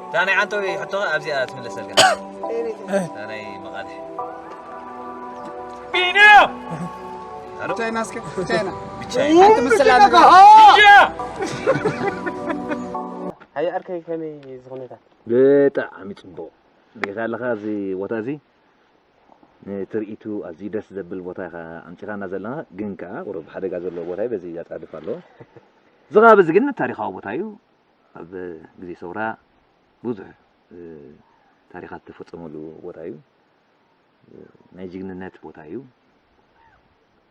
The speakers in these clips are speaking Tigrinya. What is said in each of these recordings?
እታ ናይ ዓንተዊ ሕቶ ኣብዚኣ ትምለሰልካ። እታ ናይ መቓልሕ። ቢንያም! ኣሮ? ብቻይና እስከ፣ ብቻይና። ብቻይ። ሓንቲ ምስላ ነገር። ሃየ ዓርከይ፣ ከመይ እዚ ኩነታት? ብጣዕሚ ጽቡቕ። ርኢኻ ኣለኻ፣ እዚ ቦታ እዚ ንትርኢቱ ኣዝዩ ደስ ዘብል ቦታ ኢኻ ኣምጺኻና ዘለኻ፣ ግን ከኣ ቁሩብ ሓደጋ ዘለዎ ቦታ እዩ፣ በዚ ኣጻድፍ ኣሎ። እዚ ከባቢ እዚ ግን ታሪኻዊ ቦታ እዩ። ኣብ ግዜ ሰውራ ብዙሕ፣ እ፣ ታሪኻት ዝተፈጸመሉ ቦታ እዩ። እ፣ ናይ ጅግንነት ቦታ እዩ።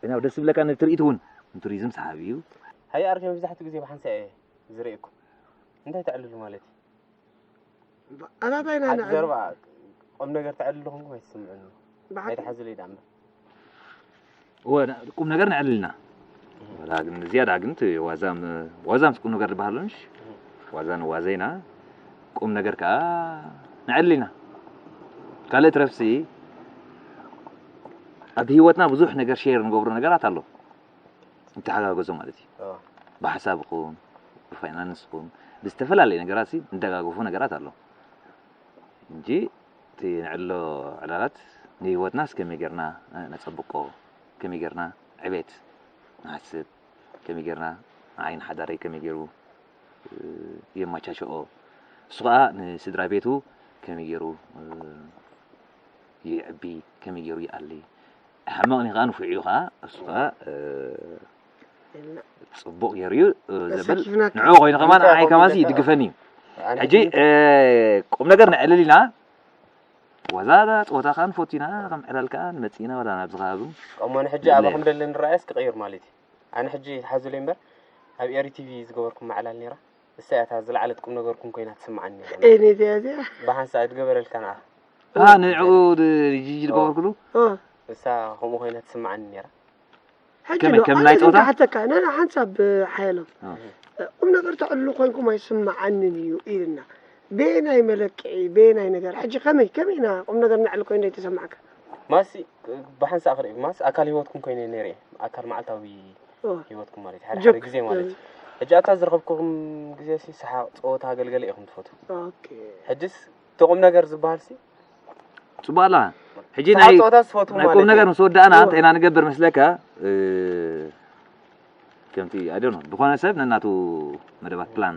ግን ያው ደስ ዝብለካ ንትርኢት እውን ንቱሪዝም ሰሓቢ እዩ። ሃየ ዓርከይ፣ መብዛሕትኡ ግዜ ብሓንሳእ እየ ዝርእየኩም። እንታይ ተዕልሉ ማለት እዩ? ኣባባይና ኣብ ዘረባ ቁም ነገር ተዕልሉ ኹንኩም ኣይትስምዑኒ። ብሓቂ። ኣይትሓዙለይ ደኣ እምበር። እወ፣ ቁም ነገር ነዕልልና። ዋላ ግን ዝያዳ ግን እቲ ዋዛ ም-፣ ዋዛ ምስ ቁም ነገር ዝበሃል ኣሎ፣ ምሽ? ዋዛ ንዋዘ ኢና። ቁም ነገር ከኣ ነዕልልና። ካልእ ትረፍሲ ኣብ ህይወትና ብዙሕ ነገር ሼር ንገብሮ ነገራት ኣሎ። ንተሓጋገዞ ማለት እዩ። እወ። ብሓሳብ ይኹን፣ ብፋይናንስ ይኹን፣ ብዝተፈላለየ ነገራት ሲ ንደጋገፎ ነገራት ኣሎ። እንጂ እቲ ንዕሎ ዕላላት ንህይወትናስ ከመይ ጌርና፣ እ፣ ነጸብቆ፣ ከመይ ጌርና ዕቤት ንሓስብ፣ ከመይ ጌርና ንዓይ ንሓዳረይ ከመይ ጌሩ፣ እ፣ የማቻችኦ፣ እሱ ኸኣ ንስድራ ቤቱ ከመይ ጌሩ፣ እ፣ ይዕቢ፣ ከመይ ጌሩ ይኣሊ፣ ሕማቕ እዩ ኸዓ ንፉዕ እዩ ኸዓ፣ እሱ ኸዓ፣ እ፣ ጽቡቕ ገይሩ እዩ፣ እ፣ ዘብል ኣሳቲፍናካ። ንዕኡ ኮይኑ ከማን እንታይ ንዓይ ከማን ይድግፈኒ እዩ። ኣነ ሕጂ፣ ሕጂ እ፣ ቁም ነገር ነዕልል ኢና። ዋዛ ጸወታ ከኣ ንፈቱ ኢና፣ ከም ዕላል ከኣ ንመጽእ ኢና፣ ዋላ ናብዚ ከባቢ እውን እሞ ንሕጂ ይድለ ኣባኹም እዩ። ደሊ ንረኣየስ ክቕይር ማለት እዩ። ኣነ ሕጂ ሓዙለይ እምበር፣ ኣብ ኤሪ ቲቪ ዝገበርኩም መዕላል ነይራ። እሳ እያ እታ ዝለዓለት ቁም ነገርኩም ኮይና ትስምዓኒ ነይራ። እኔ እዚኣ እዚኣ። ብሓንሳእ ዝገበረልካ ንኣ። አ፣ ንዕኡ ድ-፣ ጅጅ ኦ። ዝገበርኩሉ? ኦ። እሳ ከምኡ ኮይና ትስምዓኒ ነይራ። ሕጂ ከመይ፣ ኖ፣ ከም ኣነ ናይ ጸወታ? ዝሓተካ፣ ና፣ ና፣ ሓንሳብ ሓየሎም። ኦ። ቁም ነገር ተዕልሉ ኮይንኩም ኣይስምዓንን እዩ ኢልና። በየናይ መለክዒ፣ በየናይ ነገር? ሕጂ ከመይ፣ ከመይ ኢና ቁም ነገር ነዕሊ ኮይኑ ዘይተሰማዕካ? ማሲ፣ ብሓንሳእ ክርኢ፣ ማሲ ኣካል ህይወትኩም ኮይነ ነይረ እየ። ኣካል መዓልታዊ ኦ። ህይወትኩም ማለት እዩ። ሓደ ጆክ። ሓደ ግዜ ማለት እዩ። ሕጂ ኣብታ ዝረኸብኩም ግዜ ሲ ሰሓቕ፣ ጸወታ፣ ገልገለ ኢኹም ትፈትዉ። ኦኬ። ሕጅስ እቲ ቁም ነገር ዝበሃል ሲ ጽቡቕ ኣላ። ሕጂ ሰሓቕ ናይ፣ ጸወታ ዝፈትዉ ናይ ማለት ቁም ነገር እዩ። ምስ ወዳእና እወ። እንታይ ኢና ንገብር መስለካ? እ፣ ከምቲ፣ I don't know፣ ዝኾነ ሰብ ነናቱ መደባት ፕላን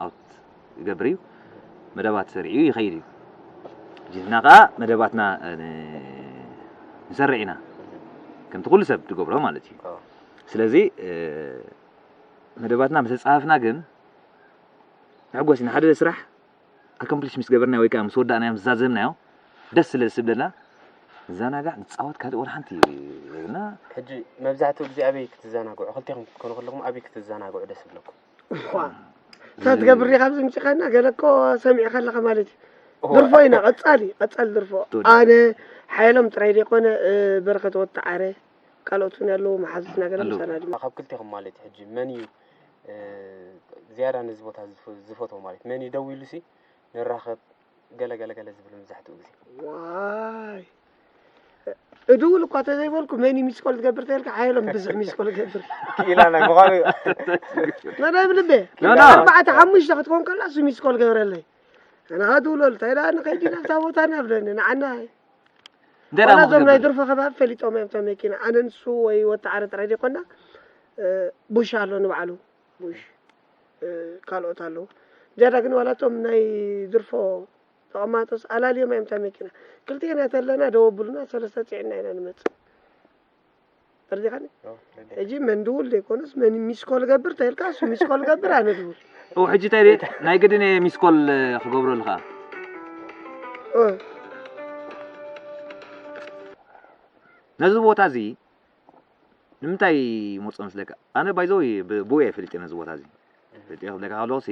ኣውት ይገብር እዩ። መደባት ሰሪዑ ይኸይድ እዩ። ሕጂ ንሕና ከኣ መደባትና፣ እ፣ ን-፣ ንሰርዕ ኢና። ከምቲ ኩሉ ሰብ ዝገብሮ ማለት እዩ። ኣዎ። ስለዚ፣ እ፣ መደባትና ምስ ተጻፈፍና ግን ንሕጎስ ኢና። ሓደ ስራሕ ኣኮምፕሊሽ ምስ ገበርናዮ ወይ ከኣ ምስ ወዳእናዮ፣ ምስ ዛዘምናዮ፣ ደስ ስለ ዝስብለና፣ ንዘናጋዕ፣ ንጻወት፣ ካልእ ወላ ሓንቲ የብልና። ሕጂ መብዛሕትኡ ግዜ ኣበይ ክትዘናግዑ? ክልቴኹም ክትኮኑ ከለኹም ኣበይ ክትዘናግዑ ደስ ይብለኩም? እኳ። እታ ትገብር ዲኻ ኣብዚ ምጺኻና? ገለ እኮ ሰሚዕካ ኣለኻ ማለት እዩ። እዋ። ድርፎ ኢና፣ ቀጻሊ፣ ቀጻሊ ድርፎ። ትወዲ። ኣነ፣ ሓየሎም ጥራይ ዘይኮነ፣ እ፣ በረኸት ወተዓረ፣ ካልኦት እውን ኣለዉ፣ መሓዙትና ገለ ኣለዉ። ምሳና ድማ። ካብ ክልቴኹም ማለት እዩ፣ ሕጂ መን እዩ፣ እ፣ ዝያዳ ነዚ ቦታ ዝፈ-፣ ዝፈትዎ ማለት? መን እዩ ደዊሉሲ ንራኸብ፣ ገለ፣ ገለ፣ ገለ ዝብል መብዛሕትኡ ግዜ። ዋይ። እድውል እኳ ተዘይበልኩ፣ መን እዩ ሚስኮል ትገብር ተልካ፣ ሓየሎም ብዙሕ ሚስኮል ገብር። ክኢላ ናይ ምዃኑ እዩ። መን ኣብ ልበ? ኖ፣ ኖ። ኣርባዕተ፣ ሓሙሽተ ክትኮን ከላ፣ እሱ ሚስኮል ገብረለይ። ኣነ ኸድውለሉ፣ እንታይ ደኣ ንኸይድ ኢና ኣብታ ቦታ ንብለኒ፣ ንዓና። እንታይ ደኣ ዋላ እዞም ናይ ምኽንያት? ድርፎ ከባቢ ፈሊጦም እዮም፣ እታ መኪና። ኣነ ንሱ ወይ ወተዓረ ጥራይ ዘይኮና፣ እ፣ ቡሽ ኣሎ ንባዕሉ። ቡሽ፣ እ፣ ካልኦት ኣለዉ። ዝያዳ ግን ዋላ እቶም ናይ ድርፎ ተቐማጦስ ኣላልዮም እዮም እታ መኪና። ክልቴና ተለና ደው ኣብሉና፣ ሰለስተ ጽዒንና ኢና ንመጽእ። ተረዲኻኒ? ኦ፣ ተረዲኣ። ሕጂ መን ድውል ዘይኮነስ መን ሚስኮል ገብር ተልካ፣ እሱ ሚስኮል ገብር፣ ኣነ ድውል። ኦ፣ ሕጂ እንታይ ደይ-፣ ናይ ግድን እየ ሚስኮል ክገብረሉ ኸኣ። ኦ። ነዚ ቦታ እዚ ንምንታይ መጾ መስለካ? ኣነ ባይ ዘ ወይ ብ-፣ ብኡ እየ ፈሊጠ ነዚ ቦታ እዚ። ፈሊጠ ክብለካ ከለኹሲ፣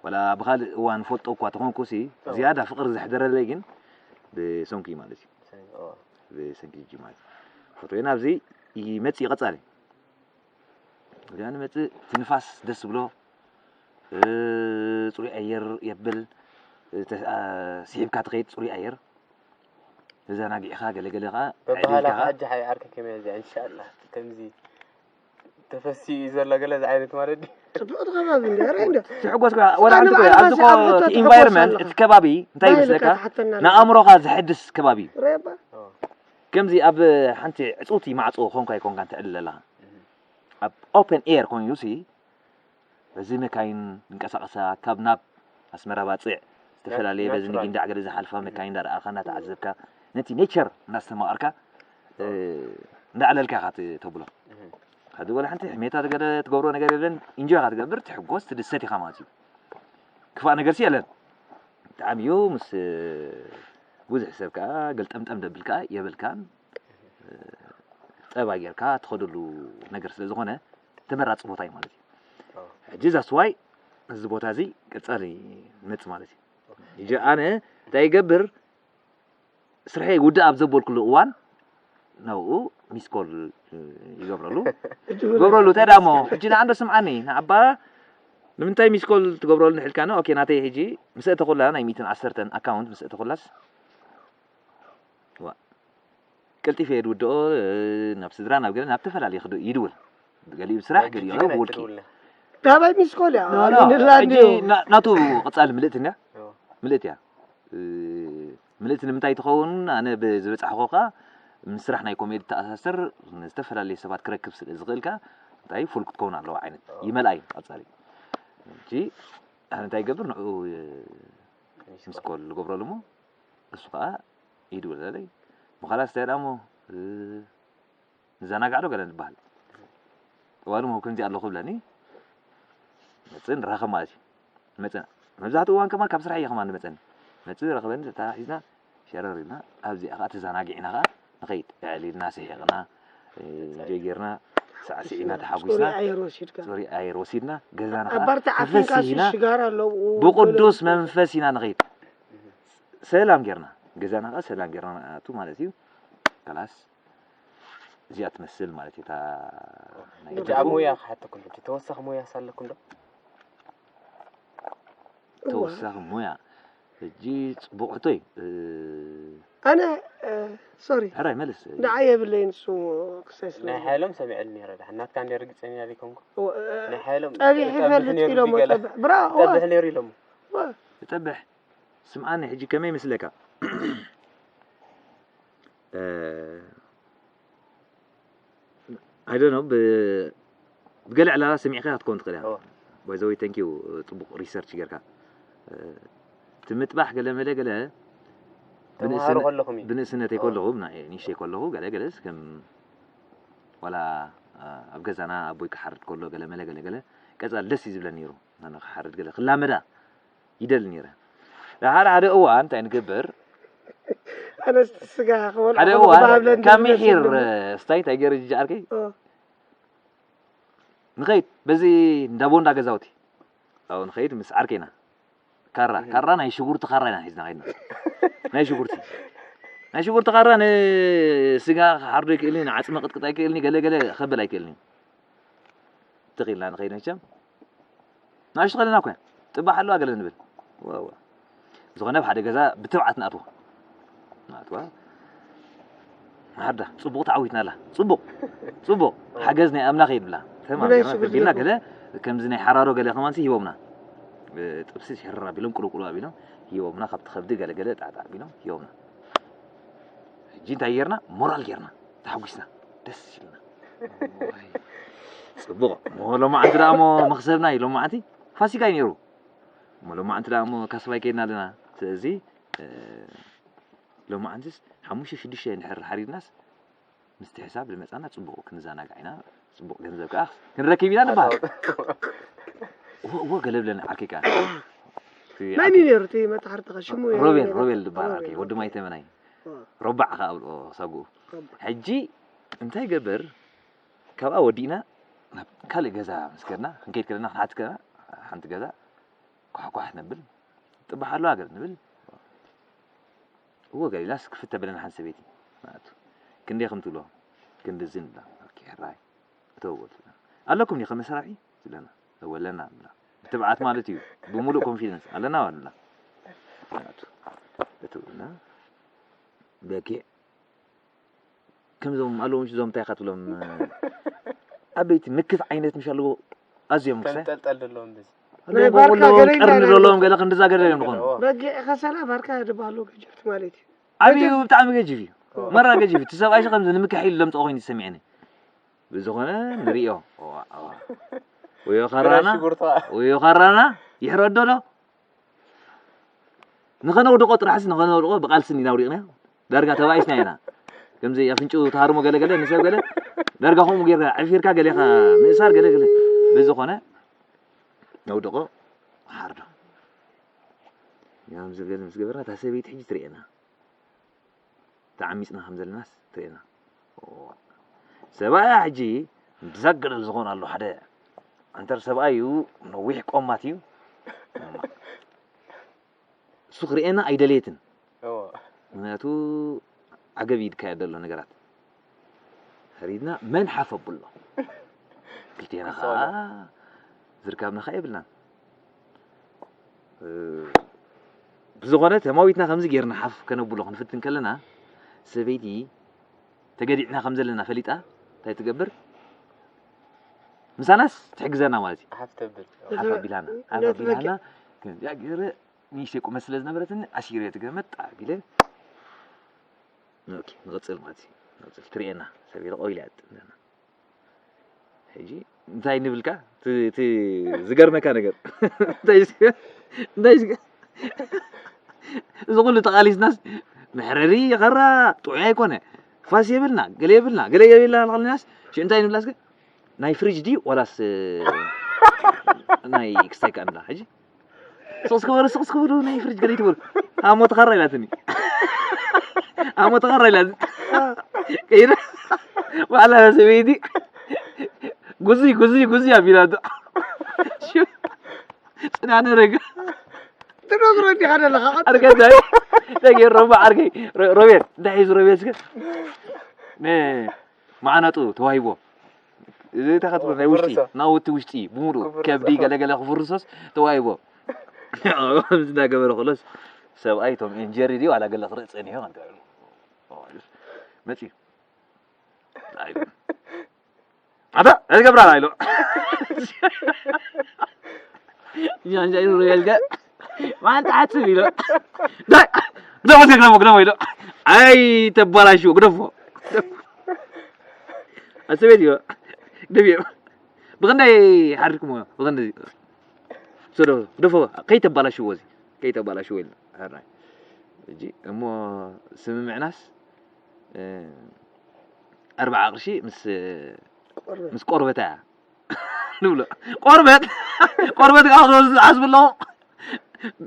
ዋላ ብኻልእ እዋን ፈልጦ እኳ ተኾንኩሲ፣ እዎ። ዝያዳ ፍቕሪ ዘሕደረለይ ግን ብሰንኩ እዩ ማለት እዩ። ብሰንኪ፣ እዎ። ብሰንኪ ጅጅ ማለት እዩ። ፈትወ ናብዚ ይመጽእ ይቐጻል እዩ። እዚኣ ንመጽእ፣ እቲ ንፋስ ደስ ዝብሎ፣ እ፣ ጽሩይ ኣየር የብል፣ እ፣ ተ-፣ ኣ፣ ስሒብካ ትኸይድ ጽሩይ ኣየር። ተዘናጊዕኻ ገለገለ ኸዓ በባህላ ዕድልካ ሕጂ ሓይ ዓርከ ከመይ እዚኣ እንሻላ ከምዚ ተፈሲኡ እዩ ዘሎ ገለ ዝዓይነት ማለት ድዩ? ጽቡቕ ከባቢ እንዲ ረ እንዲ ትሕጎስ ወላ ሓንቲ እኮ ኣብዚ እኮ እቲ ኢንቫይሮንመንት እቲ ከባቢ እንታይ ይመስለካ? ንኣእምሮኻ ዘሐድስ ከባቢ እዩ። ከምዚ ኣብ ሓንቲ ዕጽውቲ ማዕጾ ኮንካ ይኮንካ ትዕልል ኣለኻ። ኣብ ኦፕን ኤር ኮይኑ ሲ በዚ መካይን ዝንቀሳቐሳ ካብ ናብ ኣስመራ ባጽዕ ዝተፈላለየ በዚ ንጊንዳዕ ገለ ዝሓልፋ መካይን እንዳረኣኻ እንዳተዓዘብካ ነቲ ኔቸር እንዳስተማቐርካ እንዳዕለልካ ኢኻ ተብሎ። ሓዲ ወላ ሓንቲ ሕሜታ ገለ ትገብሮ ነገር የለን። ኢንጆይ ኢኻ ትገብር፣ ትሕጎስ፣ ትድሰት ኢኻ ማለት እዩ። ክፋእ ነገር ሲ የለን። ብጣዕሚ እዩ ምስ ብዙሕ ሰብ ከዓ ገልጠምጠም ደብል ከዓ የብልካን። ጠባ ጌርካ ትኸደሉ ነገር ስለ ዝኾነ ተመራፂ ቦታ እዩ ማለት እዩ። ሕጂ that's why እዚ ቦታ እዚ ቀፃሊ ይመፅእ ማለት እዩ። ሕጂ ኣነ እንታይ ይገብር ስርሐይ ውድእ ኣብ ዘበልኩሉ እዋን ናብኡ ሚስኮል ይገብረሉ ይገብረሉ እንታይ ዳሞ ሕጂ ንዓንዶ ስምዓኒ ንዓባ ንምንታይ ሚስኮል ትገብረሉ ንሕልካ ነው ኦኬ ናተይ ሕጂ ምስ እተኹላ ናይ ሚትን ዓሰርተን ኣካውንት ምስ እተኹላስ ዋ ቀልጢፈ እየ ዝውድኦ ናብ ስድራ ናብ ገለ ናብ ተፈላለየ ክድ ይድውል ገሊኡ ብስራሕ ገሊኡ ብውልቂ ዳባይ ሚስኮል እያ ሕጂ ናቱ ቀፃሊ ምልእቲ እንድያ ምልእቲ እያ ምልእቲ ንምንታይ ትኸውን ኣነ ብዝበፃሕኮ ከዓ ምስ ስራሕ ናይ ኮሜዲ ተኣሳስር ዝተፈላለየ ሰባት ክረክብ ስለ ዝኽእል ከዓ እንታይ ፉል ክትከውን ኣለዎ ዓይነት ይመልኣ እዩ ቀፃሊ ሕጂ ኣነ እንታይ ይገብር ንዕኡ ምስኮል ዝገብረሉ እሞ እሱ ከዓ ይድውል ዘለይ ምዃላ ስታይ ዳሞ ንዘናጋዕ ዶ ገለ ንበሃል እዋን እሞ ከምዚ ኣለኹ ብለኒ መፅእ ንራኸብ ማለት እዩ መፅና መብዛሕትኡ እዋን ከማን ካብ ስራሕ እየ ከማን ንመፀኒ መፅእ ረኽበኒ ተታሒዝና ሸረር ኢልና ኣብዚኣ ከዓ ተዘናጊዕና ከዓ ንኸይድ ዕዕል ኢልና ስሒቕና ጀጊርና ሳዕስዒና ተሓጒስና ኣየር ወሲድካ ፅሩይ ኣየር ወሲድና ገዛና ኣባርቲ ዓፊንካ ሽጋር ኣለዉ ብቅዱስ መንፈስ ኢና ንኸይድ ሰላም ጌርና ገዛና ከዓ ሰላም ጌርና ንኣቱ ማለት እዩ ከላስ እዚኣ ትመስል ማለት እዩ እታ ናይ ሕጂ ኣብ ሞያ ክሓተኩም ሕጂ ተወሳኺ ሞያ ሳለኩም ዶ ተወሳኺ ሞያ ሕጂ ፅቡቅ ሕቶ እዩ ኣነ ሶሪ ሕራይ መልስ ንዓይ የብለይን እሱ ክሳይ ስለ ናይ ሓይሎም ሰሚዐሉ ነይረ ድሓን ናትካ እንደ ርግፀኛ ዘይኮንኩ ናይ ሓይሎም ጠቢሕ ይፈልጥ ኢሎሞ ጠብሕ ብራቮ ጠብሕ ነይሩ ኢሎሞ ጠብሕ ስምዓኒ ሕጂ ከመይ ይመስለካ I don't know ብገለ ዕላላ ሰሚዕካ ክትከውን ትኽእል እያ by the way thank you ፅቡቕ research ጌርካ እቲ ምጥባሕ ገለ መለ ገለ ተምሃሮ ከለኹም እዩ ብንእስነተይ ከለኹ ንእሽተይ ከለኹ ገለ ገለ ከም ዋላ ኣብ ገዛና ኣቦይ ክሓርድ ከሎ ገለ መለ ገለ ገለ ቀፃል ደስ እዩ ዝብለኒ ነይሩ ኣነ ክሓርድ ገለ ክላመዳ ይደሊ ነይረ ሓደ ሓደ እዋን እንታይ ንገብር ኣነስ ስጋ ክበልዕ ሓደ እዋን ካብ ሚሒር ስታይ እንታይ ገይረ ጅጃ ዓርከይ ንኸይድ በዚ እንዳ ቦንዳ ገዛውቲ ኣብኡ ንኸይድ ምስ ዓርከይና ካራ ካራ ናይ ሽጉርቲ ካራ ኢና ሒዝና ከይድና ናይ ሽጉርቲ ናይ ሽጉርቲ ካራ ንስጋ ክሓርዶ ይክእልኒ ንዓፅሚ ቅጥቅጥ ኣይክእልኒ ገለ ገለ ከብል ኣይክእልኒ ትኽኢልና ንኸይድ መቸም ንእሽቶ ከለና እኮ ጥባሕ ኣለዋ ገለ ንብል ዝኾነ ኣብ ሓደ ገዛ ብትብዓት ንኣትዎ ንኣትዋ ማሓዳ ፅቡቕ ተዓዊትና ኣላ ፅቡቕ ፅቡቕ ሓገዝ ናይ ኣምላኽ የድብላ ተማሚርና ገለ ከምዚ ናይ ሓራሮ ገለ ከማንሲ ሂቦምና ጥብሲ ሽርር ኣቢሎም ቁልቁሉ ኣቢሎም ሂቦምና ካብቲ ከብዲ ገለ ገለ ጣዕጣዕ ኣቢሎም ሂቦምና ሕጂ እንታይ ጌርና ሞራል ጌርና ተሓጒስና ደስ ኢልና ፅቡቕ ሎማዓንቲ ደኣ ሞ መኽሰብና እዩ ሎማዓንቲ ፋሲካ እዩ ነይሩ እሞ ሎማዓንቲ ደኣ እሞ ካስባይ ከይድና ኣለና ስለዚ ሎማዓንቲስ ሓሙሽተ ሽዱሽተ እንድሕር ሓሪድናስ ምስቲ ሕሳብ ዝመፃና ፅቡቕ ክንዘናጋዕ ኢና ፅቡቕ ገንዘብ ከዓ ክንረክብ ኢና ንበሃል እዎ ገለ ብለኒ ዓርከይ ከዓ መን እዩ ነይሩ እቲ መጣሕርትኻ ሽሙ ሮቤል ሮቤል ዝበሃል ዓርከይ ወዲ ማይ ተመናይ ረባዕ ከዓ ኣብልኦ ሳጉኡ ሕጂ እንታይ ገበር ካብኣ ወዲእና ናብ ካልእ ገዛ ምስ ከድና ክንከይድ ከለና ክንሓት ከለና ሓንቲ ገዛ ኳሕኳሕ ነብል ጥባሕ ኣለዋ ገለ ንብል እዎ ገሊላስ ክፍተ በለና ሓንቲ ሰበይቲ ማለት ክንደይ ከም ትብሎ ክንድዚ ንብላ ሕራይ እተወ ኣለኩም ዲኸ መሳርሒ ትብለና እወ ኣለና ንብላ ብትብዓት ማለት እዩ ብምሉእ ኮንፊደንስ ኣለና ንብላ ትብልና በጊዕ ከምዞም ኣለዉ፣ ምሽ እዞም እንታይ ኢኻ ትብሎም? ዓበይቲ ምክት ዓይነት ምሽ ኣለዎ፣ ኣዝዮም ምክት። ተንጠልጠል ዘለዎም በዚ። ኣለዎ፣ ቀርኒ ዘለዎም፣ ገለ ክንድዛ ገለ እዮም ዝኾኑ። በጊዕ ከሰላ ባርካ ድባሉ ገጀፍቲ ማለት እዩ። ዓብዩ ብጣዕሚ ገጅፍ እዩ። መራ ገጅፍ እዩ። እቲ ሰብኣይ ሸ ከምዚ ንምክሕ ኢሉ ለምፅኦ ኮይኑ ይሰሚዐኒ። ብዝኾነ ንርእዮ። እዋ፣ እዋ። ወዮ ካራና፣ ሽጉርታ። ወዮ ካራና፣ ይሕረዶ ዶ? ንኸነውድቆ ጥራሕስ፣ ንኸነውድቆ ብቃልሲ ኢና ውዲቕና። ዳርጋ ተባኢስና ኢና። ከምዚ ኣፍንጭኡ ተሃርሞ ገለ ገለ፣ ንሰብ ገለ፣ ዳርጋ ከምኡ ጌርካ፣ ዕፊርካ ገሌኻ ምእሳር ገለ ገለ። ብዝኾነ፣ ነውድቆ፣ ሓርዶ። ያም ዝገለ ምስ ገበርና፣ እታ ሰበይቲ ሕጂ ትርእየና። ተዓሚጽና ከም ዘለናስ ትርእየና። እዋ። ሰብኣያ ሕጂ ብዛገደል ዝኾን ኣሎ ሓደ ዓንተር ሰብኣይ እዩ፣ ነዊሕ ቆማት እዩ። እሱ ክርእየና ኣይደልየትን። እዎ። ምክንያቱ ዓገብ ይድካያ ዘሎ ነገራት። ፈሪድና መን ሓፍ ኣብሎ። ክልቴና ኸዓ ዝርካብና ኸዓ የብልናን። እ፣ ብዝኾነ ተማዊትና ከምዚ ጌርና ሓፍ ከነብሎ ክንፍትን ከለና፣ ሰበይቲ ተገዲዕና ከም ዘለና ፈሊጣ እንታይ ትገብር? ምሳናስ ትሕግዘና ማለት እዩ። ሓፍ ተብል። ሓፍ ኣቢላና፣ ሓፍ ኣቢላና፣ ከምዚኣ ገይረ ንእሽተይ ቁመት ስለ ዝነበረትኒ ኣሲረ ትገመጥ ኣቢለ፣ ኦኬ፣ ንቕጽል ማለት እዩ። ንቕጽል ትርእየና፣ ሰበይቲ ቆይላ እያ ትጥምተና። ሕጂ እንታይ ንብልካ? እቲ፣ እቲ ዝገርመካ ነገር። እንታይ ዝገ-፣ እንታይ ዝገ-፣ እዚ ኩሉ ተቓሊስናስ መሕረሪ ኸራ ጥዑይ ኣይኮነ። ፋስ የብልና፣ ገለ የብልና፣ ገለ የብልና እናበልናስ ሽዑ እንታይ ንብላስ ግን ናይ ፍሪጅ ድዩ ዋላስ ናይ ክስታይ ከኣ ንብላ። ሕጂ ስቕስ ክበሉ፣ ስቕስ ክብሉ ናይ ፍሪጅ ገለ ይትበሉ። ኣሞ ተኸራ ኢላትኒ። ኣሞ ተኸራ ኢላትኒ። ከይደ ባዕላ ሰበይቲ ጉዚ፣ ጉዚ፣ ጉዚ ኣቢላቶ። ሽዑ ጽናነ ረጋ። ትነግሮ እንዲኻ ዘለኻ ቀጥታ። ዓርከይ እንታይ? እንታይ ገይሩ ረባ ዓርከይ? ሮ-፣ ሮቤል፣ እንታይ ሒዙ ሮቤል እስከ? ነ-፣ ማዕናጡ ተዋሂቦ። እዚ እንታይ ክትብል ናይ ውሽጢ፣ ክፍርሶ። ናውቲ ውሽጢ ብምሉእ ክፍርሶ። ከብዲ ገለ ገለ ክፍርሶስ ተዋሂቦ። ከምዚ እንዳገበረ ከሎስ ሰብኣይ ቶም ኤንጀሪ ድዩ ዋላ ገለ ክርኢ ጸኒሑ ከምቲ መጺ። ኣታ፣ እዚ ገብራ ኢሎ። ጃንጃ ኢሉ ሪኤልከ? ማን ትሓስብ ኢሎ። ዳይ፣ ግደፎ፣ ግደፎ፣ ግደፎ ኢሎ። ኣይ፣ ተባላሽዎ፣ ግደፎ። ኣሰቤት ኢሎ። ግደፍዮ። ብኽንደይ ሓሪድኩሞ? ብኽንደይ። ሰዶ፣ ግደፎ፣ ከይተባላሽዎ እዚ። ከይተባላሽዎ ኢልና። ሕራይ። ሕጂ እሞ ስምምዕናስ፣ እ፣ ኣርብዓ ቅርሺ ምስ፣ ምስ ቆርበታ እያ። ንብሎ። ቆርበት! ቆርበት ከዓ ክትወስዱ ዝሓስቡ ኣለዉ።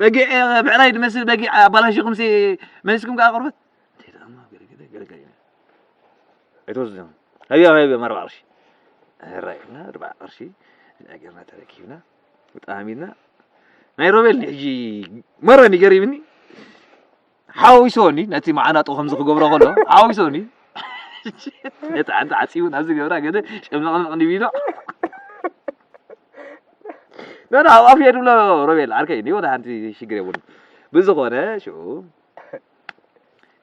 በጊዕ፣ ብዕራይ ዝመስል በጊዕ ኣባላሽኹምሲ መሊስኩም ከዓ ቆርበት? እንታይ ደኣ እሞ ገለ፣ ገለ፣ ገለ፣ ገለ። ኣይትወስዱ። ሃብዮም፣ ሃብዮም ኣርብዓ ቅርሺ። ሕራይ ኢልና ኣርብዓ ቅርሺ ጌርና ተረኪብና። ብጣዕሚ ኢልና። ናይ ሮቤል ሕጂ መረኒ ገሪምኒ። ሓዊሶኒ ነቲ መዓናጡ ከምዚ ክገብሮ ከሎ ሓዊሶኒ። ነቲ ሓንቲ ዓፂቡ ናብዚ ገብራ ገለ ሸምለቕለቕ ንቢሎ። ነና ኣብ ኣፍ የድብሎ ሮቤል ዓርከይ እንዲ ወደ ሓንቲ ሽግር የብሉ። ብዝኾነ ሽዑ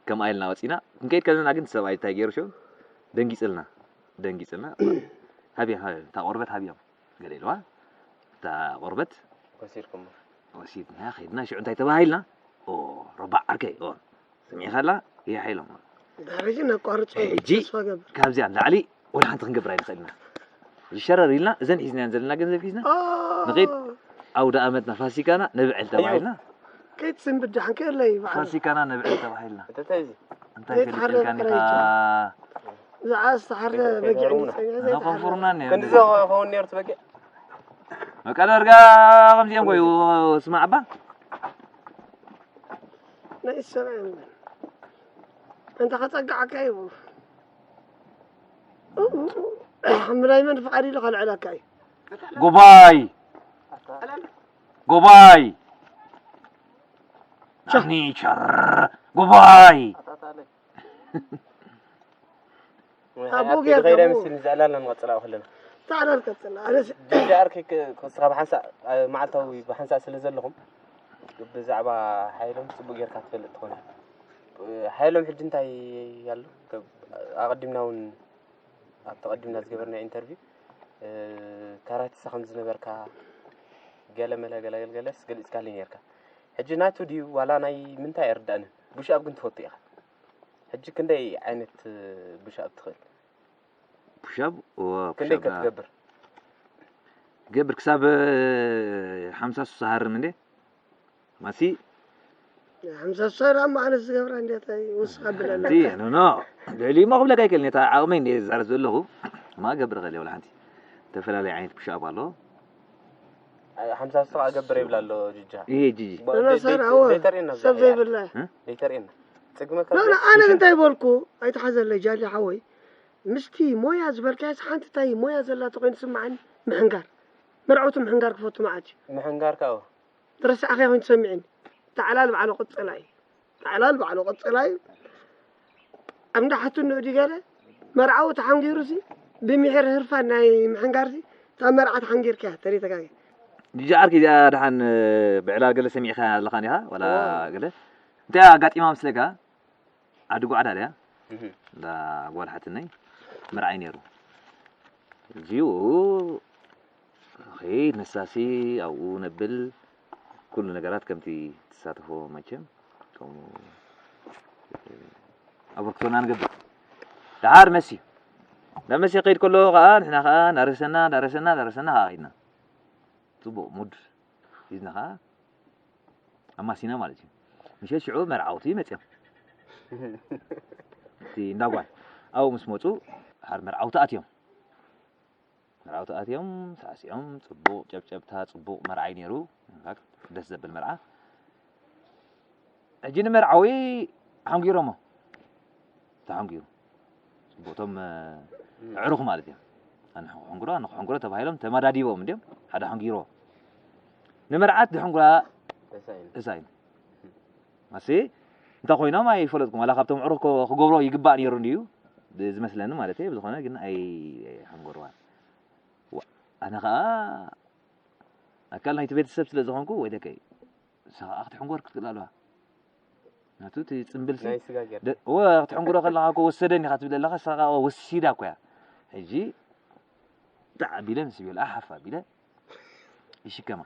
ከምኣ ኢልና ወፂና ክንከይድ ከለና ግን ሰብኣይ እንታይ ገይሩ ሽዑ ደንጊፅልና። ደንጊፅልና። ሃብያ፣ ሃብያ፣ እታ ቆርበት ሃብዮም። ገለ ኢልዋ። እታ ቆርበት ወሲድኩሞ። ወሲድና፣ ኸይድና፣ ሽዑ እንታይ ተባሂልና? ኦ፣ ረባዕ ዓርከይ፣ ኦ፣ ሰሚዕኻላ? ይሓ ኢሎም። ድሕሪ ሕጂ ነቋርጾ ሕጂ ተስፋ ገብር። ካብዚኣ ንላዕሊ ወላ ሓንቲ ክንገብር ኣይንኽእልና። ሕጂ ሸረር ኢልና፣ እዘን ሒዝናየን ዘለና ገንዘብ ሒዝና፣ ኦ፣ ንኸይድ ኣውደ ኣመትና ፋሲካና ነብዕል ተባሂልና። ከይትስንብድ ደሓን ከየለይ በዓል። ፋሲካና ነብዕል ተባሂልና። እንታይ እዚ? እንታይ ዘይተሓረደ ፈሊጥልካኒ ጥራይ እታ ዝዓስ ተሓርደ በጊዕ ከይተረጉሙና። ንጸንዐ እዛ ዘይተሓረደ። ኮንፎርምና እኒኣ። ክንዲ ዞ ኸውን ነይሩ ትበጊዕ። በቃ ዳርጋ ከምዚኦም ኮይኑ ስማዕ እባ። ናይ ሰብኣይ እምበር። እንተ ኸጸግዓካ እዩ። ምናይ መን ፍቓድ ኢሉ ከልዕለካ እዩ። ጎባይ። ጎባይ። ቻ። ኒቸር። ጎባይ። ኣቦ ኣቦ ጌርካ ጌርካ ኣቦ። ምስል ንዘዕላልና ንቐጽል ኣብኡ ከለና። ታዕዳል ቀጽል። ኣነስ ዲዲኣር ክስኻ ብሓንሳእ መዓልታዊ ብሓንሳእ ስለ ዘለኹም ብዛዕባ ሓይሎም ጽቡቅ ጌርካ ትፈልጥ ትኾን ኢኻ። ሓይሎም ሕጂ እንታይ ኣሎ? ኣቐዲምና እውን ኣብቲ ቀዲምና ዝገበርና ኢንተርቪው ካራቲስታ ከም ዝነበርካ ገለ መለ ገለ ገለስ ገሊጽካለይ ነርካ። ሕጂ ናቱ ድዩ ዋላ ናይ ምንታይ ኣይርዳእንን። ቡሽኣብ ግን ትፈቱ ኢኻ። ሕጂ ክንደይ ዓይነት ቡሽኣብ ትኽእል? ፑሻብ ክንደይ ከትገብር? ገብር ክሳብ ሓምሳ ሱሳ ሃርም እንዴ ማሲ ሓምሳ ሱሳ ደኣ ማለት ዝገብራ እንዴት ውስኻ ብለና ቲ ኖ ኖ ልዕሊ ሞ ክብለካ ይክእል ነታ ዓቕመይ እንደ ዝዛረብ ዘለኹ ማ ገብር ኸእል ወላ ሓንቲ። ዝተፈላለዩ ዓይነት ፑሻብ ኣሎ። ሓምሳ ሱሳ ገብር ይብላ ኣሎ ጅጃ። ይሄ ጂጂ ኖ ኖ ሰር ኣዎ ሰብ ዘይብላ ደይተርእየና ጽግመ ኖ ኖ ኣነ እንታይ በልኩ? ኣይተሓዘለይ ጃሊ ሓወይ። ምስቲ ሞያ ዝበልካስ ሓንቲ እንታይ ሞያ ዘላ ተኮይኑ ስምዓኒ። ምሕንጋር መርዓውቲ ምሕንጋር ክፈቱ መዓት እዩ። ምሕንጋር ካው ትረስዓኸ ይኹን ትሰሚዕኒ። ታዕላል ባዕሉ ቅጽላ እዩ። ታዕላል ባዕሉ ቅጽላ እዩ። ኣብ እንዳ ሓቱ ንኡ ድገለ መርዓዊ ተሓንጊሩ ሲ ብሚሕር ህርፋን ናይ ምሕንጋር ሲ እታ መርዓ ተሓንጊርካ ተሪተካ ጂጂ ዓርኪ እዚኣ ደሓን ብዕላል ገለ ሰሚዕካ ኣለኻ ኒኻ ዋላ ገለ እንታይ ኣጋጢማ ምስለካ ዓዲ ጓዕዳ ድያ እንዳ ጓል ሓትነይ መርዓይ ነይሩ እዚኡ ኸይድ ንሳሲ ኣብኡ ነብል ኩሉ ነገራት ከምቲ ትሳተፎ መቸም ከምኡ ኣበርክቶና ንገብር ደሓር መሲ ናብ መሲ ከይድ ከሎ ከዓ ንሕና ከዓ እንዳረሰና እንዳረሰና እንዳረሰና ከዓ ከይድና ፅቡቅ ሙድ ሒዝና ከዓ ኣማሲና ማለት እዩ ምሸት ሽዑ መርዓውቲ መፅዮም እቲ እንዳጓል ኣብኡ ምስ መፁ ሓር መርዓውቲ ኣትዮም መርዓውቲ ኣትዮም ሳዕሲዖም ፅቡቕ ጨብጨብታ ፅቡቕ መርዓይ ነይሩ ደስ ዘብል መርዓ ሕጂ ንመርዓዊ ሓንጊሮሞ ተሓንጊሩ ፅቡቕቶም ኣዕሩኽ ማለት እዮም ኣነ ክሕንግሮ ኣነ ክሕንግሮ ተባሂሎም ተመዳዲቦም እንዲም ሓደ ሓንጊሮ ንመርዓት ዝሕንጉራ እሳይን ኣሲ እንታይ ኮይኖም ኣይፈለጥኩም ዋላ ካብቶም ዕሩኽ ክገብሮ ይግባእ ነይሩ እንድዩ ዝመስለኒ ማለት እዩ ብዝኾነ ግን ኣይ ሓንጎርዋን ኣነ ከዓ ኣካል ናይቲ ቤተሰብ ስለ ዝኾንኩ ወይ ደቀይ ንሳ ከዓ ክትሕንጎር ክትክእል ኣለዋ ናቱ እቲ ፅምብል ክትሕንጉሮ ከለካ እኮ ወሰደኒ ኢካ ትብል ኣለካ ንሳ ከዓ ወሲዳ እኮ እያ ሕጂ ብጣዕ ኣቢለ ምስ ቤላ ሓፍ ኣቢለ ይሽከማ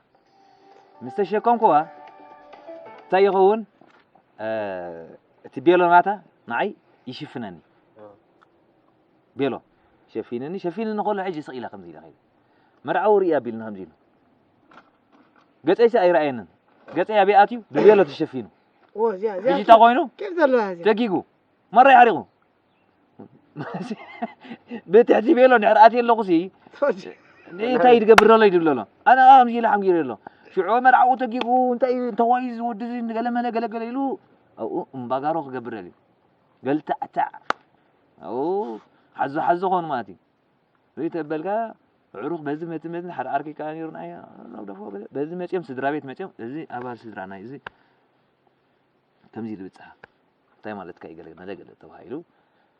ምስ ተሸከምኩዋ እንታይ ይኸውን እቲ ቤሎ ናታ ንዓይ ይሽፍነኒ ቤሎ ሸፊንኒ ሸፊንኒ ከሎ ሕጂ ስቕ ኢለ ከምዚ ኢለ ከይደ መርዓዊ ርኢ ኣቢልኒ ከምዚ ኢሉ ገፀይሲ ኣይረኣየንን ገፀይ ኣበይ ኣትዩ ብቤሎ ተሸፊኑ ሕጂ እንታይ ኮይኑ ተጊጉ መራ ይሓሪቑ ብትሕቲ ቤሎ እንድሕር ኣትየ ኣለኹ ሲ እንታይ ትገብር ዘሎ ይድብሎ ኣሎ ኣነ ከምዚ ኢለ ሓንጊሩ ኣሎ ሽዑ መርዓቑ ተጊጉ እንታይ እዩ እንተኾይ ዝወዲ እዚ ገለመለ ገለገለ ኢሉ ኣብኡ እምባጋሮ ክገብር ደልዩ ገልታዕታዕ ኣብኡ ሓዞ ሓዞ ኾኑ ማለት እዩ ርእዩ ተበልካ ዕሩኽ በዚ መቲ መትን ሓደ ዓርኪ ከዓ ነይሩ ንዓይ ደፎ በዚ መፅኦም ስድራ ቤት መፅኦም እዚ ኣባል ስድራ ናይ እዚ ከምዚ ኢሉ ብፅሓ እንታይ ማለትካ እዩ ገለ ገለ ገለ ተባሂሉ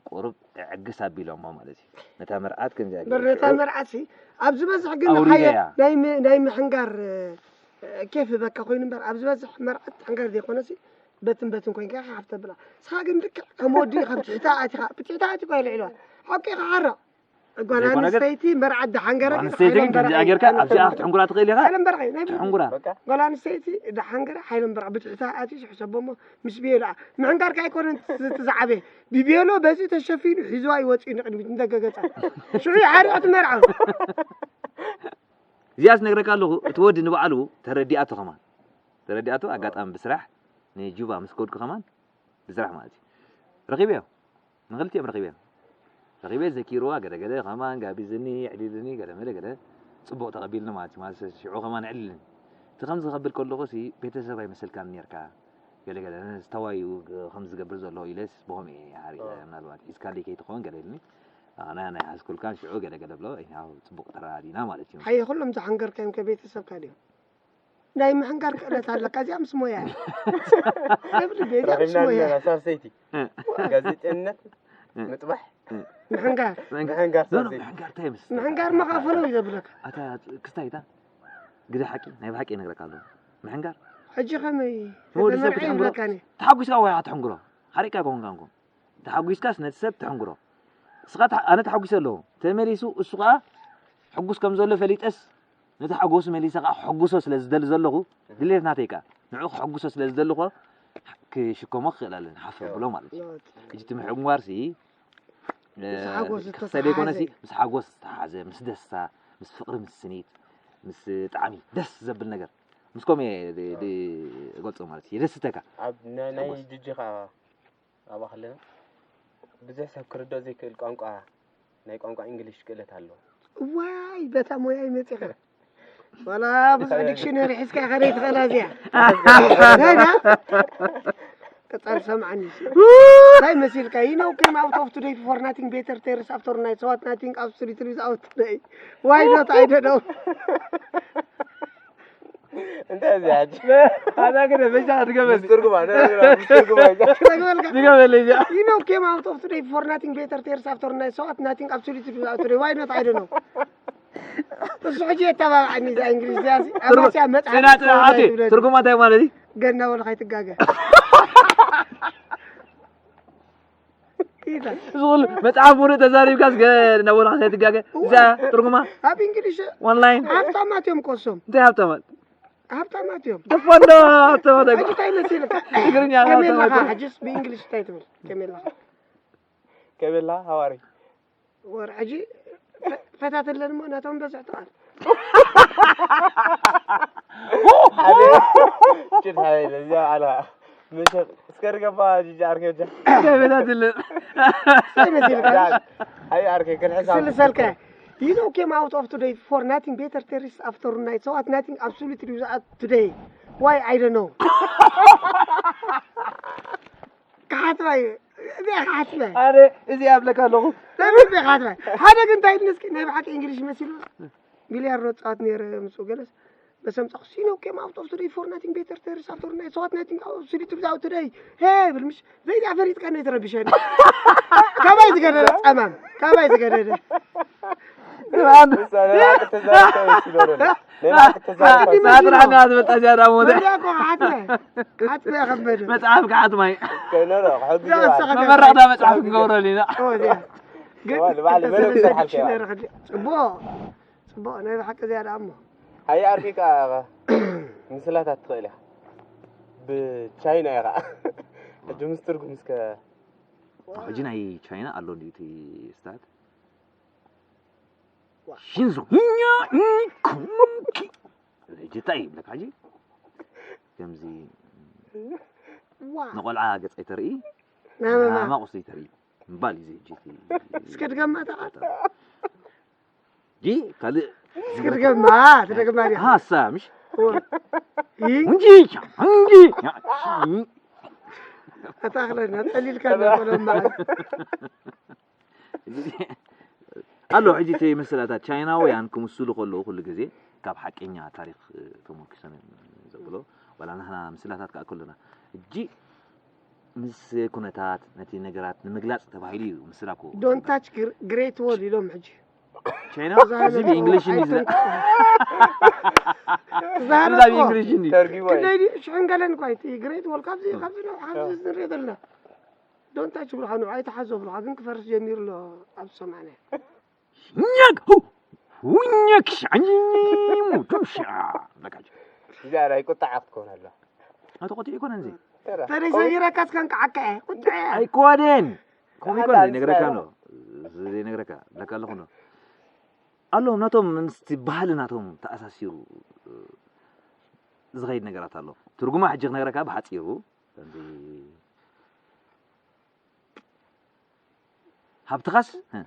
ቁሩብ ዕግስ ኣቢሎሞ ማለት እዩ ነታ መርዓት ከምዚ ኣገይሩ በርታ ሽዑ መርዓት ሲ ኣብ ዝበዝሕ ግን ኣውሪደያ። ሓየ ናይ ም- ናይ ምሕንጋር እ፣ ኬፍ በካ ኮይኑ እምበር ኣብ ዝበዝሕ መርዓት ሕንጋር ዘይኮነ ሲ በትን በትን ኮይንካ ኢኻ ሓፍ ተብላ ንስኻ ግን ልክዕ ከም ወዲ ኢኻ ብትሕታ ኣቲኻ ብትሕታ ኣቲኳ ልዕልዋ ሓቂ ኢኻ ሓራቕ ጓል ዘይኮነ ግን ኣንስተይቲ መርዓት ዝሓንገረ ጓል ግን ኣንስተይቲ ሓይሎም ግን ከምዚኣ በርዓይ ጌርካ ሓይሎም ኣብዚኣ በርዓይ ክትሕንጉራ ትኽእል ኢኻ ሓይሎም በርዓይ ናይ ብትሕንጉራ በቃ ጓል ኣንስተይቲ ዝሓንገረ ሓይሎም በርዓ ብትሕታ ኣትዩ ሕሰቦ እሞ ምስ ብሄ ደኣ ምሕንጋርካ ኣይኮነን እቲ ዝዓበየ ብቤሎ በዚ ተሸፊኑ ሒዝዋ ይወፅእ ንቅድሚት እንደገገፃ ሽዑ ይሓርቕ እቲ መርዓ እዚኣስ ነግረካ ኣለኹ እቲ ወዲ ንባዕሉ ተረዲኣቶ ከማን ተረዲኣቶ ኣጋጣሚ ብስራሕ ንጁባ ምስ ከድኩ ከማን ብስራሕ ማለት እዩ ረኺበዮ ንኽልቲኦም ረኺበ ረኺበ ዘኪርዋ ገለገለ ከማን ጋቢዝኒ ዕሊልኒ ገለመለ ገለ ፅቡቕ ተቐቢልኒ ማለት እዩ ማለት ሽዑ ከማን ዕሊልኒ እቲ ከምዚ ከብል ከለኹ ሲ ቤተሰብ ኣይመሰልካን ነርካ ገለገለ ዝተዋዩ ከም ዝገብር ዘሎ ኢለስ ብኸምኡ እየ ሓሪቐ ምናልባት ሒዝካለይ ከይትኸውን ገለ ኢልኒ ኣነ ናይ ሓዝኩልካን ሽዑ ገለገለ ብሎ ያው ፅቡቕ ተረዳዲና ማለት እዩ ሓየ ኩሎም ዝሓንገርካዮም ከ ቤተሰብካ ድዮም ናይ ምሕንጋር ክእለት ኣለካ እዚኣ ምስ ሞያ እያ። ሰብ ልቤ እዚኣ ምስ ረኺብና ሞያ ኣለና እያ። ሳልሰይቲ ጋዜጠነት ምጥባሕ ምሕንጋር ምሕንጋር ሳልሰይቲ ምሕንጋር እንታይ ምስ ምሕንጋር መኻፈሎ እዩ ዘብለካ። ኣታ ክስታይ እታ ግደ ሓቂ ናይ ብሓቂ ይነግረካ ኣለኹ። ምሕንጋር ሕጂ ከመይ ንወዲ ሰብ ተመርዐ ክትሕንግሮ ይብለካኒ። ተሓጒስካ ወይ ኣትሕንግሮ ሓሪቕካ ኣይኮንካን እኮ። ተሓጒስካስ ነቲ ሰብ ተሕንግሮ። እስኻ ተሓ-፣ ኣነ ተሓጒሰ ኣለኹ። ተመሊሱ እሱ ኸኣ ሕጉስ ከም ዘሎ ፈሊጠስ፣ ነቲ ሓጎሱ መሊሰ ኸኣ ክሕጉሶ ስለ ዝደሊ ዘለኹ፣ ድሌት ናተይ ከኣ ንዕኡ ክሕጉሶ ስለ ዝደሊ እኮ ክሽከሞ ክኽእል ኣለኒ፣ ሓፍ ከብሎ ማለት እዩ። ሕጂ እቲ ምሕንጓርሲ፣ እ፣ ምስ ሓጎስ ክኽሰብ ዘይኮነሲ፣ ዝተተሓሓዘ። ምስ ሓጎስ ዝተሓሓዘ፣ ምስ ደስታ፣ ምስ ፍቕሪ፣ ምስ ስኒት፣ ምስ ጣዕሚ፣ ደስ ዘብል ነገር። ምስ ከምኡ እየ ድ-፣ ድ-፣ እገልጾ ማለት እዩ። የደስተካ። ኣብ ና-፣ ናይ ሓጎስ። ጅጅኻ ኣብኣ ከለና ብዙሕ ሰብ ክርድኦ ዘይክእል ቋንቋ፣ ናይ ቋንቋ እንግሊሽ ክእለት ኣለዎ። እዋይ፣ በታ ሞያ ይመጽኻ። ዋላ ብዙሕ ዲክሽነሪ ሒዝካ ኢኻ ዘይትኽእላ እዚኣ። ናይዳ? ቀጻል ሰምዓኒ። እንታይ መሲልካ? You know came out of today for nothing better terrorists after night. So what nothing absolutely without today. Why not? I don't know. እንታይ እዚ ሕጂ? ኣታ ግን በጃ ድገመልኝ። ምስ ትርጉማ፣ ነ-፣ ነ-፣ ነ-፣ ምስ ትርጉማ እዩ። ድገመልኝ እዚኣ። You know came out of today for nothing better terrorists after night. So what nothing absolutely without today. Why not? I don't know. እሱ ሕጂ የተባብዓኒ እዛ እንግሊዝ እዚኣ፣ እዚኣ ትርጉም፣ ኣባስያ መጽሓፍ ጽናጽ፣ ትኸውን ኣቲ፣ ኣይትብለኒ። ትርጉማ እንታይ ማለት እዩ? ገና ወላ ከይትጋገ። ኢታ። እዚ ኩሉ መጽሓፍ ሙሉእ ተዛሪብካ፣ እስከ እናበልኻ ከይትጋገ። እዋ። እዛ ትርጉማ ኣብ እንግሊሽ ኦንላይን። ሃብታማት እዮም እኮ እሶም። እንታይ ሃብታማት? ሃብታማት እዮም። ተፈንዶ ሃብታማት ኣይኮ-፣ ሕጂ እንታይ መሲልካ? ትግርኛ ከመይ ሃብታማት ኣለኻ? እዮም። ሕጂስ ብእንግሊሽ እንታይ ትብል? ከመይ ኣለኻ? ከመይ ኣለኻ? ሃዋሪ? ወር ሕጂ ፈ-፣ ፈታትለን እሞ ናቶም በዝሕ ተቓል። ሓደ ጭድ ሓደ እዚኣ ኣላ። መሸ-፣ እስከ ርገባ ጅጅ ዓርከ ጃ። ከመይ ፈታትለን? እንታይ መሲልካ? ኣይ ዓርከ፣ ክንሕሳብ። ስልሰልከ? You know came out of today for nothing better terrorists after night. So what nothing absolutely without today. Why? I don't know. ክሓትባ እዩ። እዚኣ ክሓትባ። ኣነ እዚኣ እብለካ ኣለኹ። ለምን እዚኣ ክሓትባ? ሓደ ግን እንታይ ኢልኒ እስኪ፣ ናይ ብሓቂ እንግሊሽ መሲሉ። ቢልያርዶ ጻወት ነይረ ምስኡ ገለስ። በሰም ጸቕሱ፣ you know came out of today for nothing better terrorists after night. So what nothing absolutely without today. ሄ ብል ምሽ፣ ዘይዳ ፈሊጥካ ነይ ትረብሸኒ። ካባይ ዝገደደ ጸማም፣ ካባይ ዝገደደ። ስብሓን። ናይ ብሓቂ ተዛሪብካ እዩ ሲኖረ። ናይ ብሓቂ ተዛሪብካ እዩ። ሳጥራና ትመጣ ዝያዳ ሞተ። ወዲያ እኮ ሓትመ፣ ሓትመ ከበደ። መጽሓፍ ክሓትማ እዩ። ከይኖረ፣ ክሕግዝ እዛ ማለት። ወሰኸ መመረቕታ መጽሓፍ ክንገብረሉ ኢና። ኦ፣ እዚኣ። ግን ዋ፣ ንባዕሉ ክልተ መለስ ሰለስተ ዝሰርሓልካ ዲክሽነሪ ሕጂ። ጽቡቕ፣ ጽቡቕ፣ ናይ ብሓቂ ዝያዳ እሞ። ሃየ ኣርኪ ከኣ ምስላታት ትኽእል ኢኻ። ብቻይና ኢኻ። ሕጂ ምስ ትርጉም እስከ። ሕጂ ናይ ቻይና ኣሎ እንድዩ እቲ ስታት። ዋ። ሽንዙ። ሕጂ እንታይ ይብለካ ሕጂ? ከምዚ ዋ። ንቆልዓ ገጽ ኣይተርኢ፣ ናበባ። ንሃማቕ ውስጥ ኣይተርኢ። ምባል እዩ እዚ ሕጂ እቲ እስከ ድገማ ተቓ-፣ ጂ ካልእ እስከ ድገማ፣ ትደግማ ዲኻ? ሃሳ፣ ምሽ? እወ። ይ? እንጂ፣ እንጂ። ኣታ ኣኽለና፣ ጠሊልካ እና ቆሎ መዓል። ኣሎ፣ ሕጂ እቲ ምስላታት ቻይናውያን ክምስሉ ከለዉ ኩሉ ግዜ ካብ ሓቀኛ ታሪኽ፣ እ፣ ተመርኪሶም እዮም ዘብሎ። ዋላ ንሕና ምስላታት ከኣ ከሎና፣ ሕጂ ምስ ኩነታት ነቲ ነገራት ንምግላጽ ተባሂሉ እዩ ምስላ እኮ። Don't touch gr-, Great Wall ኢሎም ሕጂ። ቻይና? እዚ ብእንግሊሽ እዩ ዝለ-፣ ዛህራ እዚ ብእንግሊሽ እዩ። ተርጊሞ እዩ። ክንደይ ድዩ? ሽሕን ገለን እኳ እቲ ግሬት ዎል ካብዚ፣ ካብዚ ነው፣ ካብዚ ኦ። ንሪኦ ዘለና። ዶንት ታች ብልኻ ነው፣ ኣይትሓዞ ብልኻ፣ ግን ክፈርስ ጀሚሩ ኣሎ ኣብ ሰማንያ። ኛክ፣ ሁ፣ ሁኛክ፣ ሻኝ፣ ሙቱሻ። በቃ። እዚኣ ናይ ቁጣዕ ክትከውን ኣላ። ኣቶ ቆጢዕ ይኮነ እንዚ። ተራ። ተሪሰ ይረካስ ከንቃዓካ እየ። ቁጣዕ እየ። ኣይኮነን። ኮሚኮ ኣላ፣ ዘይነግረካ ንስኻ ነው። ዘይነግረካ፣ ለካ ኣለኹ ነው። ኣሎም ናቶም ምስቲ ባህሊ ናቶም ተኣሳሲሩ፣ እ፣ ዝኸይድ ነገራት ኣሎ። ትርጉማ ሕጂ ክነግረካ ብሓጺሩ፣ ከምዚ ሃብትኻስ፣ እ፣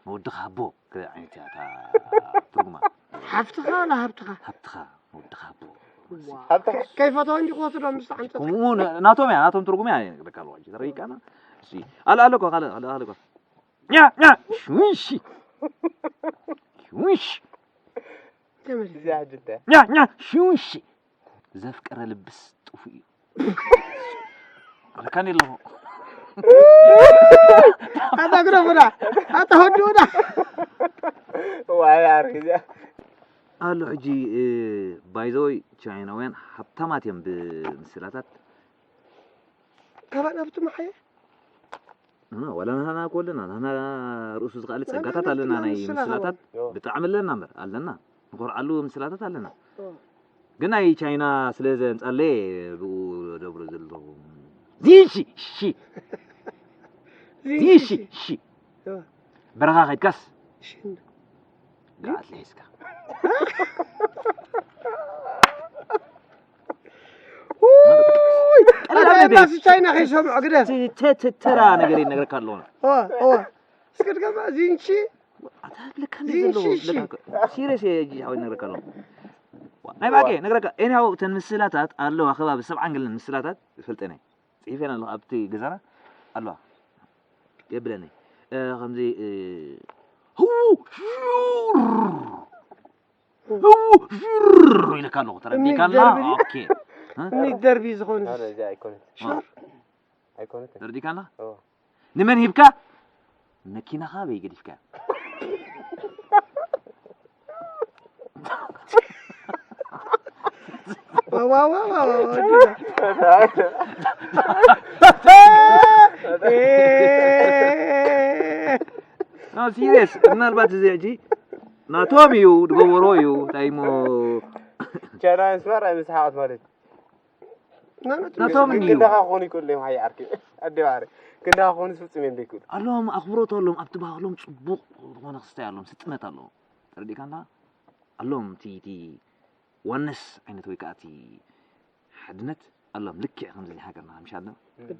መወድኻ ሃቦ፣ ገለ ዓይነት እያ እታ ትርጉማ። ሓፍትኻ ዋላ ሃብትኻ? ሃብትኻ፣ መወድኻ ሃቦ። ዋ። ሃብትኻ። ከይፈተወ እንጂ ክወስዶ ምስ ተዓምጸ። ከምኡ ን-፣ ናቶም እያ፣ ናቶም ትርጉም እያ፣ በቃ፣ ኣለዋ፣ ተረዲእካና? እሺ፣ ኣሎ፣ ኣሎ እኮ፣ ኣሎ፣ ኣሎ፣ ኣሎ እኮ። ኛ፣ ኛ፣ ሽውንሺ። ሽውንሺ። ተመልሲ። እዚኣ ሕጂ እንታይ? ኛ፣ ኛ፣ ሽውንሺ። ዘፍቀረ ልብስ ጥፉእ እዩ። ኣልካኒ ኣለኹ። ኣታ ግደፉና፣ ኣታ ወድኡና። ዋይ፣ ኣርክ እዚኣ። ኣሎ ሕጂ፣ እ፣ by the way፣ ቻይናውያን ሃብታማት እዮም ብምስላታት። ካባና ብትማሓየ ዋላ ናህና እኮ ኣለና፣ ናህና ርእሱ ዝኸኣለ ጸጋታት ኣለና፣ ናይ ምስላታት ብጣዕሚ ኣለና እምበር ኣለና፣ ንኾርዓሉ ምስላታት ኣለና። ግን ናይ ቻይና ስለ ዘምጻለይ ብኡ ደብሮ ዘለኹ ዚሺ ሺ ዚሺ ሺ በረኻ ከድካስ ጋዓት ለሒስካ ተራ ነገር ይነግረካ ኣለኹ። ሲሪየስ እየ ጂ ሓወይ ነግረካ ኣለኹ። ናይ ብሓቂ ነግረካ ኤኒሃው እተን ምስላታት ኣለዋ ከባቢ ሰብዓን ገለን ምስላታት ይፈልጠን እየ። ጽሒፈን ኣለኹ ኣብቲ ገዛና ኣለዋ የብለኒ ከምዚ ህዉ ሹር ህዉ ሹር ኢለካ ኣለኹ ተረዲእካና። ኦኬ እኒ ደርቢ ዝኾኑ ኣይኮነትን ተረዲእካና። ንመን ሂብካ? መኪናኻ በይ ገዲፍካ። ሲሪየስ ምናልባት እዚ ሕጂ ናቶም እዩ ዝገበሮ እዩ እንታይ እሞ ቻይና ምስማር ኣይምስሓቐት ማለት እዩ። ናቶም እዩ ክንዳኻ ክኾኑ ይክእሉ እዮም። ሃየ ዓርኪ ኣደ ባሕሪ ክንዳኻ ክኾኑ ፍጹም እዮም ዘይክእሉ። ኣሎም ኣኽብሮት ኣሎም ኣብቲ ባህሎም ጽቡቕ ዝኾነ ክስታይ ኣሎም ስጥመት ኣለዎም። ተረዲእካ እንዳ ኣሎም እቲ እቲ ዋነስ ዓይነት ወይ ከዓ እቲ ሓድነት ኣሎም ልክዕ ከምዚ ናይ ሃገርና ምሻል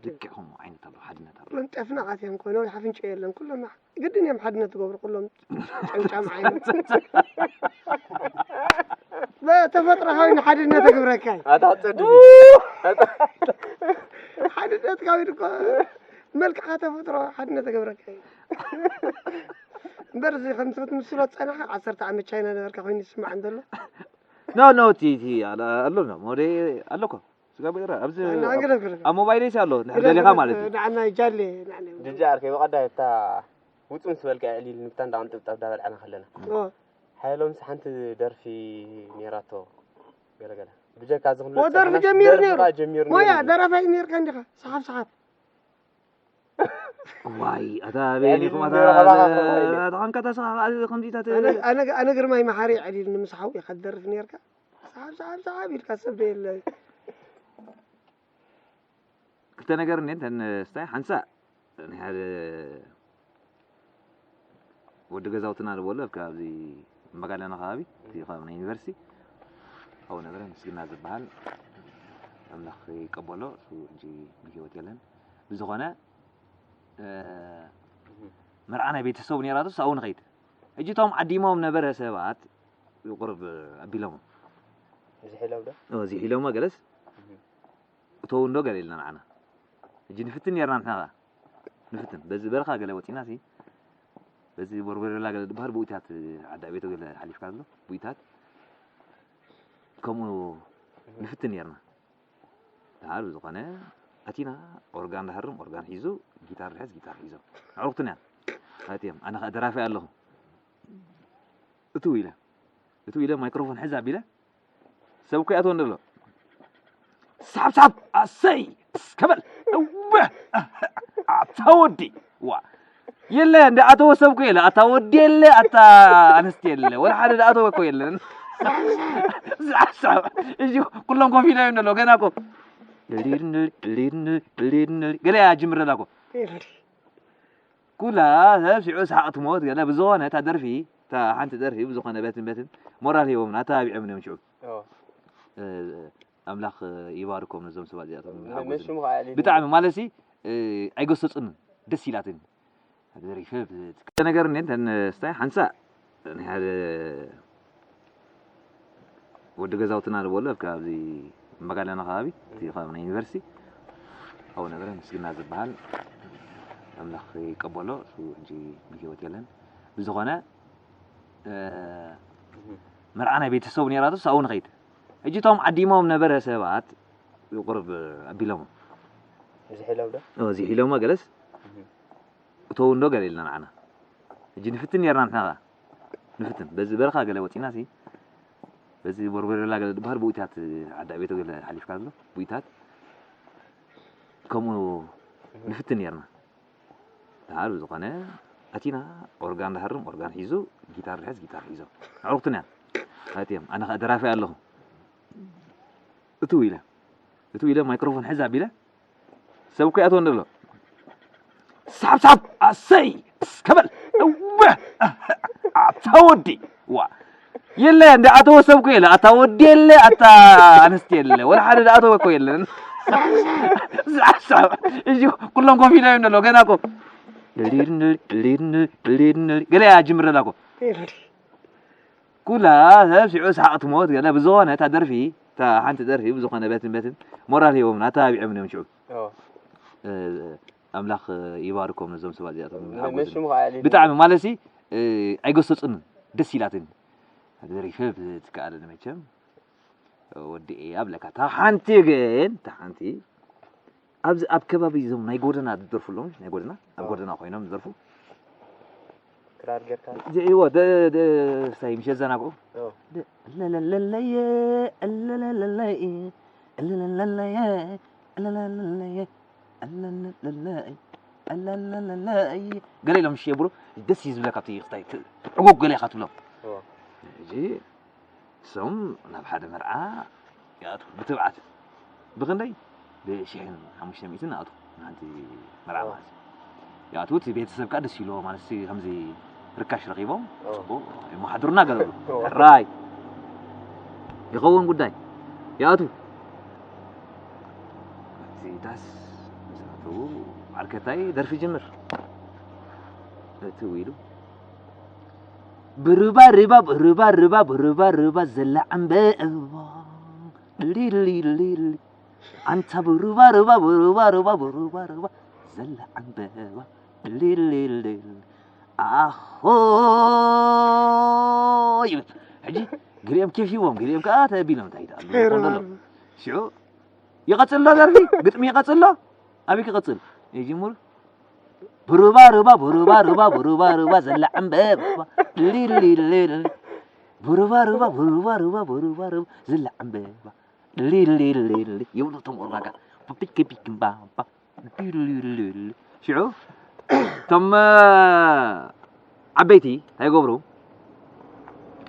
ልክዕ ከምኡ ዓይነት ኣሎ ሓድነት ኣሎ። መንጠፍና ኣትዮም ኮይኖም ሓፍንጮ የለን ኩሎም ግድን እዮም ሓድነት ዝገብሩ ኩሎም ጨምጫም ዓይነት ተፈጥሮኻዊ ንሓድነት እግብረካ እዩ። ኣታ ኣጸድፊ ሓድነትካዊ ድኮ መልክዓ ተፈጥሮ ሓድነት እግብረካ እዩ። እምበር እዚ ከምቲ ክትምስሎ ዝጸናኻ ዓሰርተ ዓመት ቻይና ነበርካ ኮይኑ ይስማዕ እንተሎ ኖ ኖ እቲ እቲ ኣሎ ኣሎ ሞዴ ኣለኮ ስጋ በራ ኣብዚ ኣብ ሞባይል ይሲ ኣሎ ንሕደሊኻ ማለት እዩ። ንዓና ጃሌ ንዓና ጅጃ ኣርከይ ብቐዳይ እታ ውጹ ምስ በልካ ዕሊል ንብታ እንዳቕንጥብጣብ እንዳበልዓና ከለና ሓይሎም ምስ ሓንቲ ደርፊ ኔራቶ ገለገለ ብጀካ ዝኽሉ ወደርፊ ጀሚሩ ነይሩ ሞያ ደራፋይ ነይርካ እንዲኻ ሰሓብ ሰሓብ ዋይ ኣታ ቤኒኹም ኣታ ኣታ ኸምካ ተሰኻ ከምዚታት ኣነ ኣነ ግርማይ መሓሪ ዕሊል ንምስሓው ኢኻ ትደርፍ ነይርካ ሰሓብ ሰሓብ ሰሓብ ኢልካ ሰብ የለ ክልተ ነገር እኔ እንተን ስታይ ሓንሳእ ናይ ሓደ ወዲ ገዛውትና ዝበሎ ኣብ ከባቢ መጋለና ከባቢ እቲ ከባቢ ናይ ዩኒቨርሲቲ ኣብኡ ነበረ ምስግና ዝበሃል ኣምላኽ ይቀበሎ እሱ ሕጂ ብህይወት የለን ብዝኾነ መርዓ ናይ ቤተሰቡ ነይራቶስ ኣብኡ ንኸይድ ሕጂ እቶም ዓዲሞም ነበረ ሰባት ቁርብ ኣቢሎሞ ዝሒሎም ዶ ዝሒሎሞ ገለስ እተው እንዶ ገለ ኢልና ንዓና ሕጂ ንፍትን ነርና ንሕና ንፍትን በዚ በረኻ ገለ ወፂና ሲ በዚ ቦርቤሬላ ገለ ዝበሃል ብኡታት ዓዲ ኣቤቶ ገለ ሓሊፍካ ዘሎ ብኡታት ከምኡ ንፍትን ነርና ደሓር ብዝኾነ ኣቲና ኦርጋን ዳሃርም ኦርጋን ሒዙ ጊታር ድሕዝ ጊታር ሒዞም ኣዕሩኽትና ኣትዮም ኣነ ከዓ ደራፊ ኣለኹ እትው ኢለ እትው ኢለ ማይክሮፎን ሕዝ ኣቢለ ሰብ እኮ ይኣትወኒ ኣሎ ሳብ ሳብ ኣሰይ እስከበል እወ ኣታ ወዲ ዋ የለ እንደ ኣተወ ሰብ እኮ የለ ኣታ ወዲ የለ ኣታ ኣንስቲ የለ ወላ ሓደ ዝኣተወ እኮ የለን ሳብ ሳብ እዚ ኩሎም ኮፍ ኢሎም ኣለዉ ገና እኮ ገለ እያ ጅምር ዘላ እኮ ኩላ ሰብ ሽዑ ሰሓቕ ትሞት ገለ ብዝኾነ እታ ደርፊ እታ ሓንቲ ደርፊ ብዝኾነ በትን በትን ሞራል ሂቦምና ኣተባቢዖም እዮም ሽዑ ኣምላኽ ይባርኮም ነዞም ሰባት እዚኣቶም ሓጎስን ብጣዕሚ ማለት ሲ ኣይገሰጹንን ደስ ኢላትኒ ዘሪፈ ነገር እኔ እንተን ስታይ ሓንሳእ ናይ ሓደ ወዲ ገዛውትና ዝበሎ ኣብ ከባቢ መጋለና ከባቢ እቲ ከባቢ ናይ ዩኒቨርሲቲ ኣብኡ ነበረ ምስግና ዝበሃል ኣምላኽ ይቀበሎ እሱ ሕጂ ብህይወት የለን ብዝኾነ መርዓ ናይ ቤተሰቡ ነይራቶስ ኣብኡ ንኸይድ ሕጂ እቶም ዓዲሞም ነበረ ሰባት ቁርብ ኣቢሎሞ ዝሒሎም ዶ ዝሒሎሞ ገለስ እተው እንዶ ገለ ኢልና ንዓና ሕጂ ንፍትን ነርና ንሕና ንፍትን በዚ በረኻ ገለ ወፂና ሲ በዚ ቦርቦሬላ ገለ ዝበሃል ብኡታት ዓዲ ኣቤቶ ገለ ሓሊፍካ ዘሎ ብኡታት ከምኡ ንፍትን ነርና። ደሓር ብዝኾነ ኣቲና ኦርጋን ድሃርም ኦርጋን ሒዙ፣ ጊታር ድሕዝ ጊታር ሒዞም። ኣዕሩኽትና እዮም። ኣነ ኸኣ ደራፋይ ኣለኹ። እትው ኢለ፣ እትው ኢለ ማይክሮፎን ሕዝ ኣቢለ፣ ሰብ እኮ ይኣትወኒ ኣሎ። ሳብ ሳብ ኣሰይ እስከ በል እወ ኣታ ወዲ ዋ የለ እንደ ኣተወ ሰብ እኮ የለ ኣታ ወዲ የለ ኣታ ኣንስቲ የለ ወላ ሓደ ዝኣተወ እኮ የለን። ሳብ ሳብ እዚ ኩሎም ኮፍ ኢሎም እዮም ዘለዉ ገና እኮ ገለ እያ ጅምር ዘላ እኮ ኩላ ሰብ ሽዑ ሰሓቕ ትሞት ገለ ብዝኾነ እታ ደርፊ እታ ሓንቲ ደርፊ ብዝኾነ በትን በትን ሞራል ሂቦምና ኣተባቢዖም እዮም ሽዑ ኣምላኽ ይባርኮም ነዞም ሰባት እዚኣቶም ሓጎስን። ብጣዕሚ ማለት ሲ ኣይገሰጹንን ደስ ኢላትን ደሪፈ ብትከኣለኒ መቸም ወዲ እየ ኣብለካ እታ ሓንቲ ግን እታ ሓንቲ ኣብዚ ኣብ ከባቢ እዞም ናይ ጎደና ዝደርፉ ኣለዉ ናይ ጎደና ኣብ ጎደና ኮይኖም ዝደርፉ ክራር ጌርካ ዝዒዎ ስታይ ምሸ ዘናግዑ ለለለለየ ለለለለየ ለለለለየ ለለለለየ ለለለለየ ለለለለየ ገለ ኢሎም ሽየብሩ ደስ እዩ ዝብለካ እቲ ስታይ ዕጉግ ገለ ኢኻ ትብሎም ሕጂ እሶም ናብ ሓደ መርዓ ይኣትዉ ብትብዓት ብኽንደይ ብሽሕን ሓሙሽተ ሚእትን ንኣትዉ ንሓንቲ መርዓ ማለት እዩ ይኣትዉ እቲ ቤተሰብ ከዓ ደስ ይብልዎ ማለት ከምዚ ርካሽ ረኺቦም ፅቡቅ ይመሓድሩና ገለሉ ራይ ይኸውን ጉዳይ ይኣትዉ እቲ ዳስ ምስ ኣተዉ ዓርከታይ ደርፊ ጅምር እቲ ኢሉ ብሩባ ሩባ ብሩባ ሩባ ብሩባ ሩባ ዘላ ዕምበባ ሊሊሊሊ ኣንታ ብሩባ ሩባ ብሩባ ሩባ ብሩባ ሩባ ዘላ ዕምበባ ሊሊሊ ኣሆ ይብል ሕጂ ገሊኦም ኬፍ ይቦም ገሊኦም ከዓ ተቢሎም እንታይ ይደኣሉ ሽዑ ይቐፅል ዶ ደርፊ ግጥሚ ይቐፅል ዶ ኣበይ ክቐፅል ይጅምሩ ብሩባ ሩባ ብሩባ ሩባ ብሩባ ሩባ ዘላ ዕምበባ ሊሊሊሊ ብሩባ ሩባ ብሩባ ሩባ ብሩባ ሩባ ዘላ ዕምበባ ሊሊሊሊ ይብሉ እቶም ኦርጋጋ ፒክ ፒክ ባባ ሊሊሊሊ ሽዑ እቶም ዓበይቲ እንታይ ይገብሩ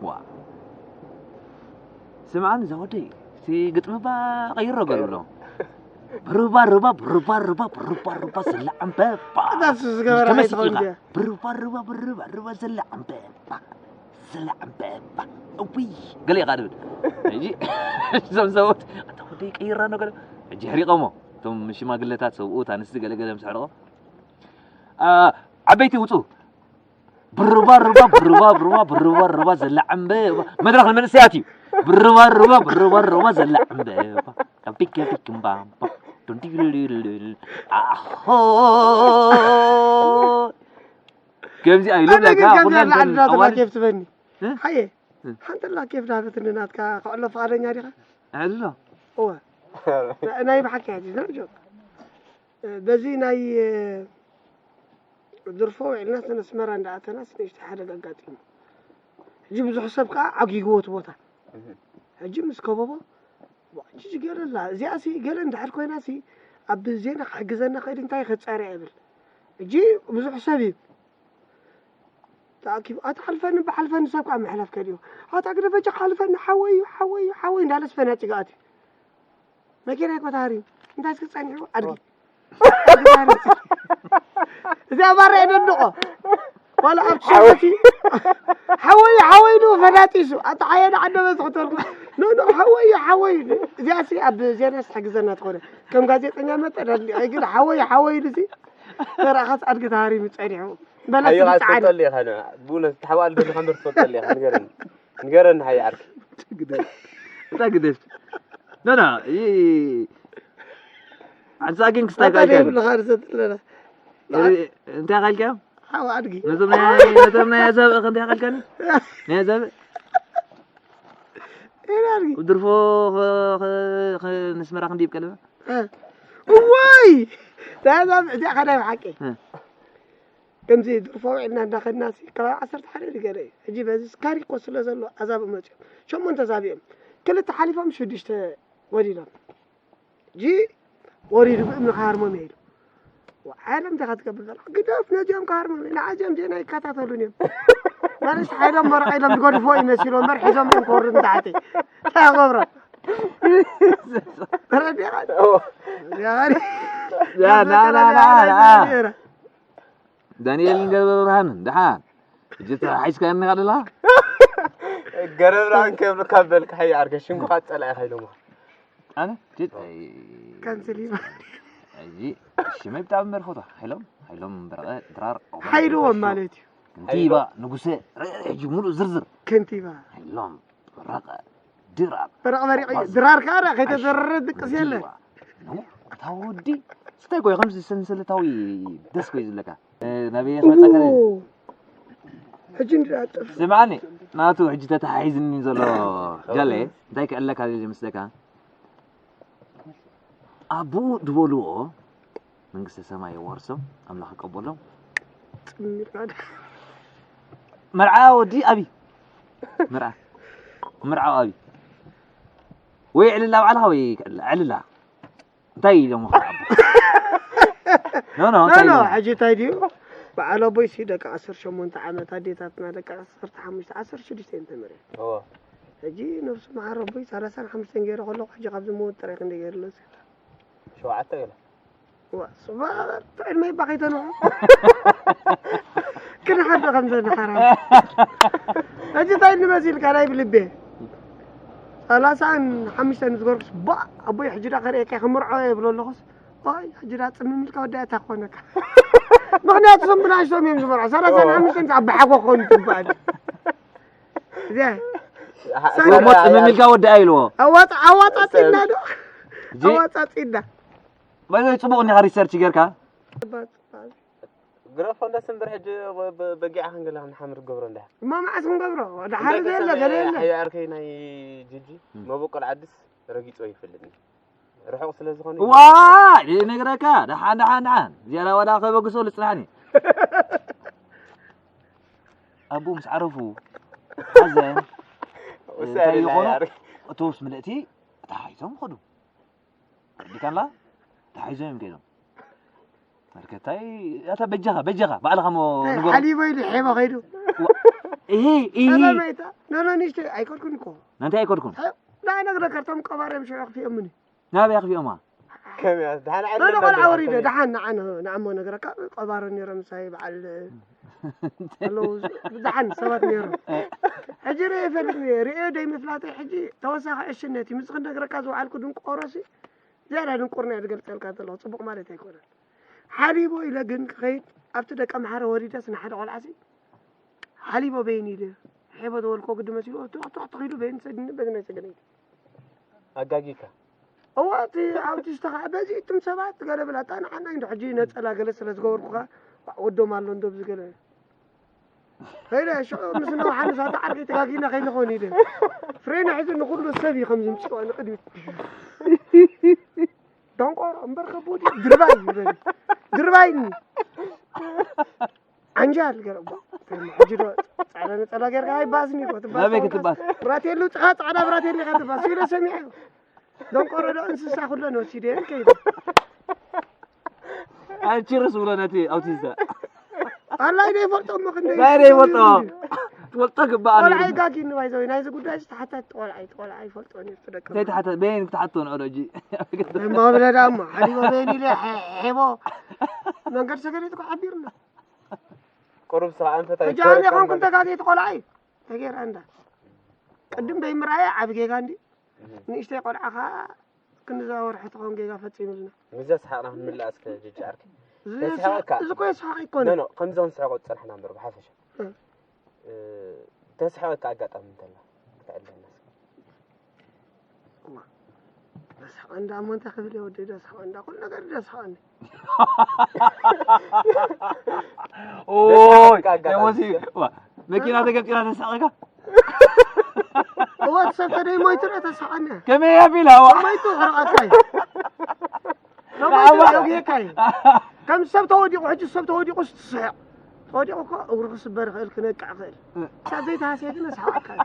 ዋ ስምዓን እዛ ወደይ እቲ ግጥሚ ባ ቀይሮ ገሩ ኣሎ ብሩባ ሩባ ብሩባ ሩባ ብሩባ ሩባ ስለ ዕምበባ እዛ እሱ ዝገበረ ተመሲጢኻ ኣይትኸውን ብሩባ ሩባ ብሩባ ሩባ ስለ ዕምበባ ስለ ዕምበባ እውይ ገለ ኢኻ ድብል ሕጂ እዞም ሰብኡት ኣታ ወደይ ቀይራ ኖ ገለ ሕጂ ሕሪቐሞ እቶም ሽማግለታት ሰብኡት ኣንስቲ ገለገለ ምስ ሕርቖ ዓበይቲ ውፁ ብርባ ርባ ብርባ ብርባ ብርባ ርባ ዘላ ዕምበባ መድረኽ ንመንእሰያት እዩ ብርባ ርባ ብርባ ርባ ዘላ ዕምበባ ቢከ ቢክምባባ ዱንዲልልልል ኣሆ ከምዚ ኣይሎም ለካ ኩለን ዓድና ተላ ኣዋል ኬፍ ትበኒ እ? ሓየ ሓንቲ ላ ኬፍ ዳበትኒ ናትካ ክዕሎ ፍቓደኛ ዲኻ ኣሕልሎ እወ ናይ ብሓቂ ሕጂ ና ጆክ በዚ ናይ ድርፎ ውዒልናስ ነስመራ እንዳኣተናስ ንእሽተ ሓደጋ ኣጋጢሙ ሕጂ ብዙሕ ሰብ ከዓ ዓጊግዎ እቲ ቦታ ሕጂ ምስ ከበቦ ጅጅ ገለ ኣላ እዚኣ ሲ ገለ እንድሕር ኮይና ሲ ኣብ ዜና ክሕግዘና ክእል እንታይ ከፃርያ ይብል ሕጂ ብዙሕ ሰብ እዩ ተኣኪቡ ኣታ ሓልፈኒ ብሓልፈኒ ሰብ ከዓ ምሕለፍ ከድዮ ኣታ ግደፈ ጭ ሓልፈኒ ሓወይ እዩ ሓወይ እዩ ሓወይ እንዳለስ ፈናጭ ገኣት እዩ መኪና ይኮ ተሃሪም እንታይ እስኪ ፀኒሑ ኣድጊ ኣድጊ ተሃሪም እዚኣ ባራ የደንቆ ዋላ ኣብ ሽወቲ ሓወይ ሓወይ ዶ ፈላጢሱ ኣታ ሓየና ዓንደበት ክትወርቁ ኖ ኖ ሓወይ ሓወይ እዚኣ ሲ ኣብ ዜና ስሕግዘና ትኾነ ከም ጋዜጠኛ መጠን ኣድሊቀ ግን ሓወይ ሓወይ ኢሉ ሲ ተራእኻስ ኣድጊ ተሃሪሙ ፀኒሑ በለስ ሓይኻ ብጣዕሪ ትፈልጠሉ ኢኻ ንዓ ብእውነት ተሓባል ዘለኻ እምበር ትፈልጠሉ ኢኻ ንገረኒ ንገረኒ ሓይ ዓርኪ እታ ግደፍ ኖ ኖ ሓንሳእ ግን ክስታይ ኣታ ካልካ ዘይብልኻ ርሰትለና እንታይ ካልካ ሓው ኣድጊ ነዞም ናይ ነዞም ናይ ኣዛብእ ከ እንታይ ካልካኒ ናይ ኣዛብእ ኢና ኣድጊ ድርፎ ንስመራ ክንዲብ ከለና እዋይ ዛዛብ እዚኣ ከዳይ ብሓቂ እ። ከምዚ ድርፎ ውዒልና እንዳኸድና ሲ ከባቢ ዓሰርተ ሓደ ድገለ እዩ ሕጂ በዚ ስካሪኮ ስለ ዘሎ ኣዛብእ መፅኦም ሸሞንተ ዛቢኦም ክልተ ሓሊፎም ሽዱሽተ ጎዲሎም ሕጂ ወሪዱ ብእምኒ ክሃርሞም እየ ኢሉ። ሓይሎም እንታይ ክትገብር ዘለካ? ግደፍ፣ ነዚኦም ክሃርሞም እየ። ንዓዚኦም ዜና ይከታተሉን እዮም። ማለት ሓይሎም መርዓ ኢሎም ዝገድፍዎ ይመሲሉ እምበር ሒዞም እዮም ክወርዱ ንታሕቲ። እንታይ ክገብሮ? ተረዲኻ? ኦ። ያ፣ ያ፣ ና፣ ና፣ ና፣ ና። ዳንኤል ገብረብርሃን፣ ደሓን። ሕጂ ተሓሒዝካ እኒኻ ደላ? ገረብርሃን ከብልካ በልካ፣ ሓይ ዓርከይ፣ ሽምካ ጸላኢ ኢኻ ኢሎምኻ። ኣነ? ጅት-፣ ካንስል ይበሃል። ሕጂ ሽመይ ብጣዕሚ መርኾቶ። ሓይሎም፣ ሓይሎም በረቐ፣ ድራር፣ ሓይልዎም ማለት እዩ። ከንቲባ፣ ንጉሰ፣ ረ-፣ ሕጂ ሙሉእ ዝርዝር። ከንቲባ። ሓይሎም በረቐ፣ ድራር። በረቕ በሪቕ እዩ። ድራር ከኣ ራ ከይተዘረረ ድቅስ የለን። ጅዋ። ኖ፣ እታ ወዲ ስታይ ኮይ ከምዚ ሰንሰለታዊ ደስ ኮይ ዝለካ። እ፣ ናበይ ክመጸካ ደሊ? ኦ። ሕጂ እንድኣ ጠፍ-፣ ስምዓኒ፣ ናቱ ሕጂ ተተሓሒዝኒ ዘሎ ጃለ፣ እንታይ ክዕለካ ደሊ መስለካ? ኣቦኡ ዝበልዎ መንግስተ ሰማይ የዋርሶም፣ ኣምላኽ ይቀበሎም። ጽምር በል። መርዓ ወዲ ኣቢ። መርዓ። መርዓ ኣቢ። ወይ ዕልላ ባዕልኻ ወይ ዕልላ። እንታይ ኢሎምኻ ኣቦ? ኖ፣ ኖ፣ ኖ፣ እንታይ ኖ፣ ኢሎምኻ? ሕጂ እንታይ ድዩ? በዓል ኣቦይሲ ደቂ ዓሰርተ ሸሞንተ ዓመት፣ ኣዴታትና ደቂ ዓሰርተ ሓሙሽተ፣ ዓሰርተ ሽዱሽተ እየን ተመርዕየን። እወ። ሕጂ ነብሱ መዓር ኣቦይ ሰላሳን ሓሙሽተን ገይረ ከለኹ፣ ሕጂ ካብዚ ምውት ጥራይ ክንደይ ገይሩ ኣሎ? ሸውዓተ ገለ። ዋ፣ ጽቡቕ፣ ዕድመ ይባኸይተንዑ። ክንሓዶ ከም ዘለና ሓራም። ሕጂ እንታይ ንመሲልካ ናይ ብልቤ? ሰላሳን ሓሙሽተን ዝገርኩስ፣ ባ፣ ኣቦይ ሕጂ ዳ ከርእየካ ክምርዖ እየ ይብሎ ኣለኹስ፣ ዋይ፣ ሕጂ ዳ ጽምም ኢልካ ወዳእታ ክኾነካ። ምኽንያቱ እዞም ብናእሽቶም እዮም ዝመርዖ። ሰላሳን ሓሙሽተን ኣብ ብሓጎ ክኾኑ ይትበኣል። እዚኣ፣ ኣሓ-፣ ሰላም። እሞ ጽምም ኢልካ ወዳእ ኢልዎ። ኣዋጽ-፣ ኣዋጻጺና ዶ? ሕጂ ኣዋጻጺና። ባይዘይ ጽቡቕ እንዲኻ ሪሰርች ጌርካ። ግረፎ እንዳስ እምበር ሕጂ ብ-፣ ብ-፣ በጊዓ ክንገለ ክንሓምር ገብሮ እንዳ። እሞ መዓስ ክንገብሮ? ድሓር እንደ ዘየለ፣ ገለ የለ። ሓያ ዓርከይ ናይ ጂጂ እም። መበቆል ዓድስ ረጊጾ ይፈልጥኒ። ርሑቕ ስለ ዝኾነ ዋ! ይነግረካ፣ ደሓን፣ ደሓን፣ ደሓን። ዝያዳ ዋላ ከበግሶ ልጽናሕኒ። ኣቦ ምስ ዓረፉ፣ ሓዘን፣ ውሳኔ እንታይ ናይ ይኾኑ? ዓርከይ። እቶስ ምልእቲ፣ ተታሒዞም ኸዱ። ርዲካላ? ተታሒዞም እዮም ከይዶም። መርከታይ፣ ኣታ በጃኻ፣ በጃኻ፣ ባዕልኻ እሞ እንታይ ንገሮ። ሓሊቦ ኢሉ ሒቦ ኸይዱ? ዋ፣ እሂ፣ እሂ። ኣታ መይታ፣ ኖ፣ ኖ፣ ንእሽተይ ኣይከድኩን እኮ። ናንታይ ኣይከድኩን? ታይ፣ ንዓይ ነግረካ፣ እቶም ቀባርዮም ሽዑ ኣኽፊኦምኒ። ናበይ ኣኽፊኦማ? ከመይ፣ ደሓን ኖ፣ ኖ፣ ዓድና ቆልዓ ደሓን ወሪደ፣ ከመይ? ደሓን፣ ንዓ፣ ንዓሞ ነግረካ፣ ቀባሮ ነይሮም ምሳይ በዓል ኣለዉ፣ ደሓን ሰባት ነይሮም። ሕጂ ርእየ ይፈልጥ እየ፣ ርእዮ ደይምፍላጠይ ሕጂ ተወሳኺ ዕሽነት እዩ። ምስ ክነግረካ ዝወዓልኩ ድንቆሮሲ፣ ዝያዳ ድንቁርና እየ ዝገልጸልካ ዘለኹ፣ ጽቡቕ ማለት ኣይኮነን። ሓሊቦ ኢለ ግን ክኸይድ፣ ኣብቲ ደቀ ምሓረ ወሪደስ ንሓደ ቆልዓሲ፣ ሓሊቦ በይን ኢለ፣ ሒቦ ዝበልኮ ግዲ መሲሉ፣ ቱኽ፣ ቱኽ፣ ቱኽ ኢሉ በይን ሰድኒ፣ በዚ ናይ ሰገነይቲ። ኣጋጊካ። እዋ፣ እቲ ኣውቲስት ኸዓ፣ በዚ እቱም ሰባት ገለ ብላ፣ ኣታ ንዓና እንዶ ሕጂ ነጸላ ገለ ስለ ዝገበርኩኻ፣ ወዶም ኣሎ እንዶ ብዚ ገለ። ከይደ፣ ሽዑ ምስ ነውሓንስ ኣታ ዓርከይ ተጋጊና ከይንኸውን ኢለ። ፍሬና ሒዙ ንኹሉ ሰብ እዩ ከም ዝምጽኦ ንቕድሚት። ደንቆሮ፣ እምበር ከቦዲ፣ ድርባይ ይበል። ድርባይኒ። ዓንጃል ገለ እኮ። ሕጂ ዶ ጻዕዳ ነጸላ ጌርካ ኣይባስን እዩ እኮ፣ ትባስ ናበይ ተወቃስ። ክትባስ? ብራቴሉ ጽኻ ጻዕዳ ብራቴሉ ኢኻ ትባስ። ኢለ ሰሚዐ እዩ። ደንቆሮ ዶ እንስሳ ኩለን ወሲደን ከይዱ። ኣንቺርስ ብሎ ነቲ ኣውቲስታ። ኣላይ ዶ ይፈልጦ እሞ ክንደይ ናይ ዶ ይፈልጦ? ይፈልጦ? ትፈልጦ ግባእ ቆልዓ ነይሩ። ይጋጊ ንባይ ዘወይ፣ ናይዚ ጉዳይ ዝተሓታት ቆልዓ እዩ፣ ቆልዓ ይፈልጦ ነይሩ፣ ደቂ እንታይ ተሓተ-፣ በየን ክትሓቶ ንዕዶ እጂ? እሞ ብለ ደኣ እሞ፣ ሓሊቦ በየን ኢለ፣ ሐ-፣ ሐቦ። መንገድ ሰገነት እኮ ሓቢርና። ቁሩብ ስኻ ኣንፈት ሕጂ ኣነ ኣይተረድካን ኮንኩ ማለት። ተጋጌት ቆልዓ እዩ። ተጌራ እንዳ። ቅድም ደይምርኣየ ዓቢ ጌጋ እንዲ። እህ። ንእሽተይ ቆልዓ ኸኣ ክንዛ ወርሒ ትኸውን ጌጋ ፈጺሙልና። ምዘ ሰሓቕና ክንምልኣ እስከ ጅጅ ዓርከይ። እዚ ተስሓቕካ። እዚ እኮ የስሓቕ ኣይኮነን። ኖ፣ ኖ፣ ከምዚ ክንስሕቆ ዝጸናሕና እምበር ብሓፈሻ። እ። እ፣ ተስሓቐካ ኣጋጣሚ እንተላ ክትዕልለና እስከ። እዋ፣ ደስሓቐ እንዳ እሞ እንታይ ክብል እየ ወደይ፣ ደስሓቐ እንዳ ኩሉ ነገር ደስሓቐኒ። ኦይ፣ ደስሓቐካ ኣጋጣሚ ደሞዚ፣ እስከ። ዋ፣ መኪና ተገምጢላ ተስሓቐካ? እዋ፣ እቲ ሰብ ተደይ ሞይቱ ዶ ተስሓቐኒ? ከመይ ኣቢላ፣ ዋ? ሞይቱ ሕርቐካ እዩ። ሎማይ ኣባ- ተውጌካ እዩ። ከም ሰብ ተወዲቑ፣ ሕጂ ሰብ ተወዲቑ ስትስሕቕ። ተወዲቑ እኮ እግሩ ክስበር ይኽእል፣ ክነቅዕ ይኽእል። እ። ክሳብ ዘይተሃስየ ግን ኣስሓቕካ እዩ።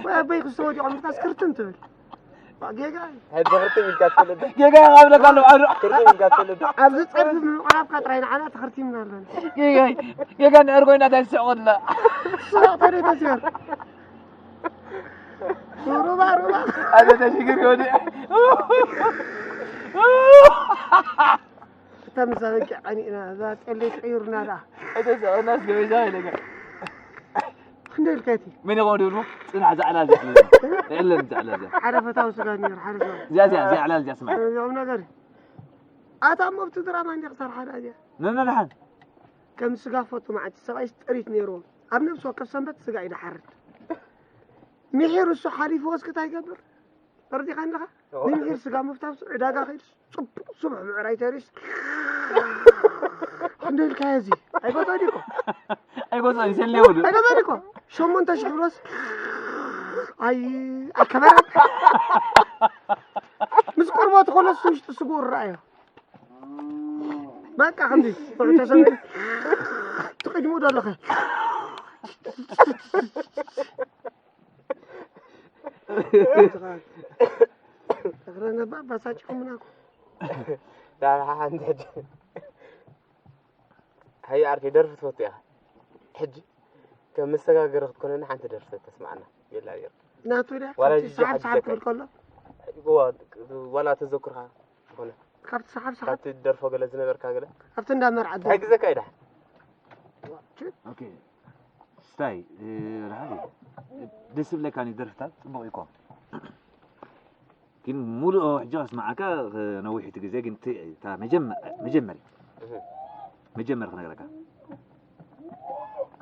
ወይ ኣበይ ክስተወዲቖም ኢልካ ስክርትም ትብል። ጌጋ እዩ። ሕጂ ክርትም ኢልካ ትፈልጥ ዶ? ጌጋ ይብለካ ኣለዉ ዓዱ ክርትም ኢልካ ትፈልጥ ዶ? ኣብዚ ጸርፊ ምዕራፍካ ጥራይ ንዓና ተኸርቲምና ኣለና። ጌጋ ጌጋ ንዕርጎ ኢና እንታይ ዝስዕቆ ኣላ ስቕ ተደይ ተሲር ሩባ ሩባ ኣነ ተሽግር ይወዲ እታ ምሳ በጊዕ ቀኒእና እዛ ጤለይ ቀይሩና ደኣ እተ ሰቕናስ ገበዛ ኢለካ ክንደይ ኢልካ እቲ መን ይኸውን ድብል ጽናሕ ዛዕላ ዘዕለል ዘዕለል ዘዕለል ሓደ ፈታዊ ስጋ ነይሩ ሓደ ሰብ እዚኣ እዚኣ እዚኣ ዕላል እዚኣ ስማዕ እዚኦም ነገር ኣታ እሞ ኣብቲ ድራማ እንዲ ክሰርሓ ደኣ እዚኣ ነነድሓን ከም ስጋ ፈቱ መዓልቲ ሰብኣይስ ጥሪት ነይርዎም ኣብ ነብሲ ወከፍ ሰንበት ስጋ እዩ ድሓርድ ምሒር እሱ ሓሊፍዎስ ክታይ ይገብር ፈርዲኻ ኣለኻ ንምሒር ስጋ ምፍታው ዕዳጋ ከይድስ ጽቡቕ ስቡሕ ምዕራይ ተሪስ ክንደይ ኢልካዮ እዚ ኣይጎጾ ዲኮ ኣይጎጾ ይሰልየው ዱ ኣይጎጾ ዲኮ ሸሞንተ ሽሕ ብሎስ ኣይ ኣከበረ ምስ ቆርቦ ተኾለስ ውሽጢ ስጉ ርኣዮ በቃ ከምዚ ተሰሚ ትቕድሙ ዶ ኣለኸ ተኽረነባ ባሳጭኹምና እኮ ዳራ ሓንቲ ሕጂ ሃይ ዓርከይ ደርፊ ትፈቱ ኢኻ ሕጂ ከም መሰጋገሪ ክትኮነኒ ሓንቲ ደርፊ ተስማዕና የላ ነይሩ ናቱ ድያ ዋላ ከምቲ ጅጅ ሰሓብ ሓጅ ሰሓብ ዘካ ክብል ከሎ እዋ ዋላ ተዘክርካ ዝኾነ ካብቲ ሰሓብ ሰሓብ ካብቲ ደርፎ ገለ ዝነበርካ ገለ ካብቲ እንዳ መርዓት እንታይ ግዘካ ኢዳ ኦኬ ስታይ ራሃብ ደስ ዝብለካ ኒ ደርፍታት ጽቡቕ ይኮ ግን ሙሉእ ሕጂ ከስማዓካ ነዊሕ እቲ ግዜ ግን እቲ- እታ መጀመ- መጀመሪ መጀመሪ ክነግረካ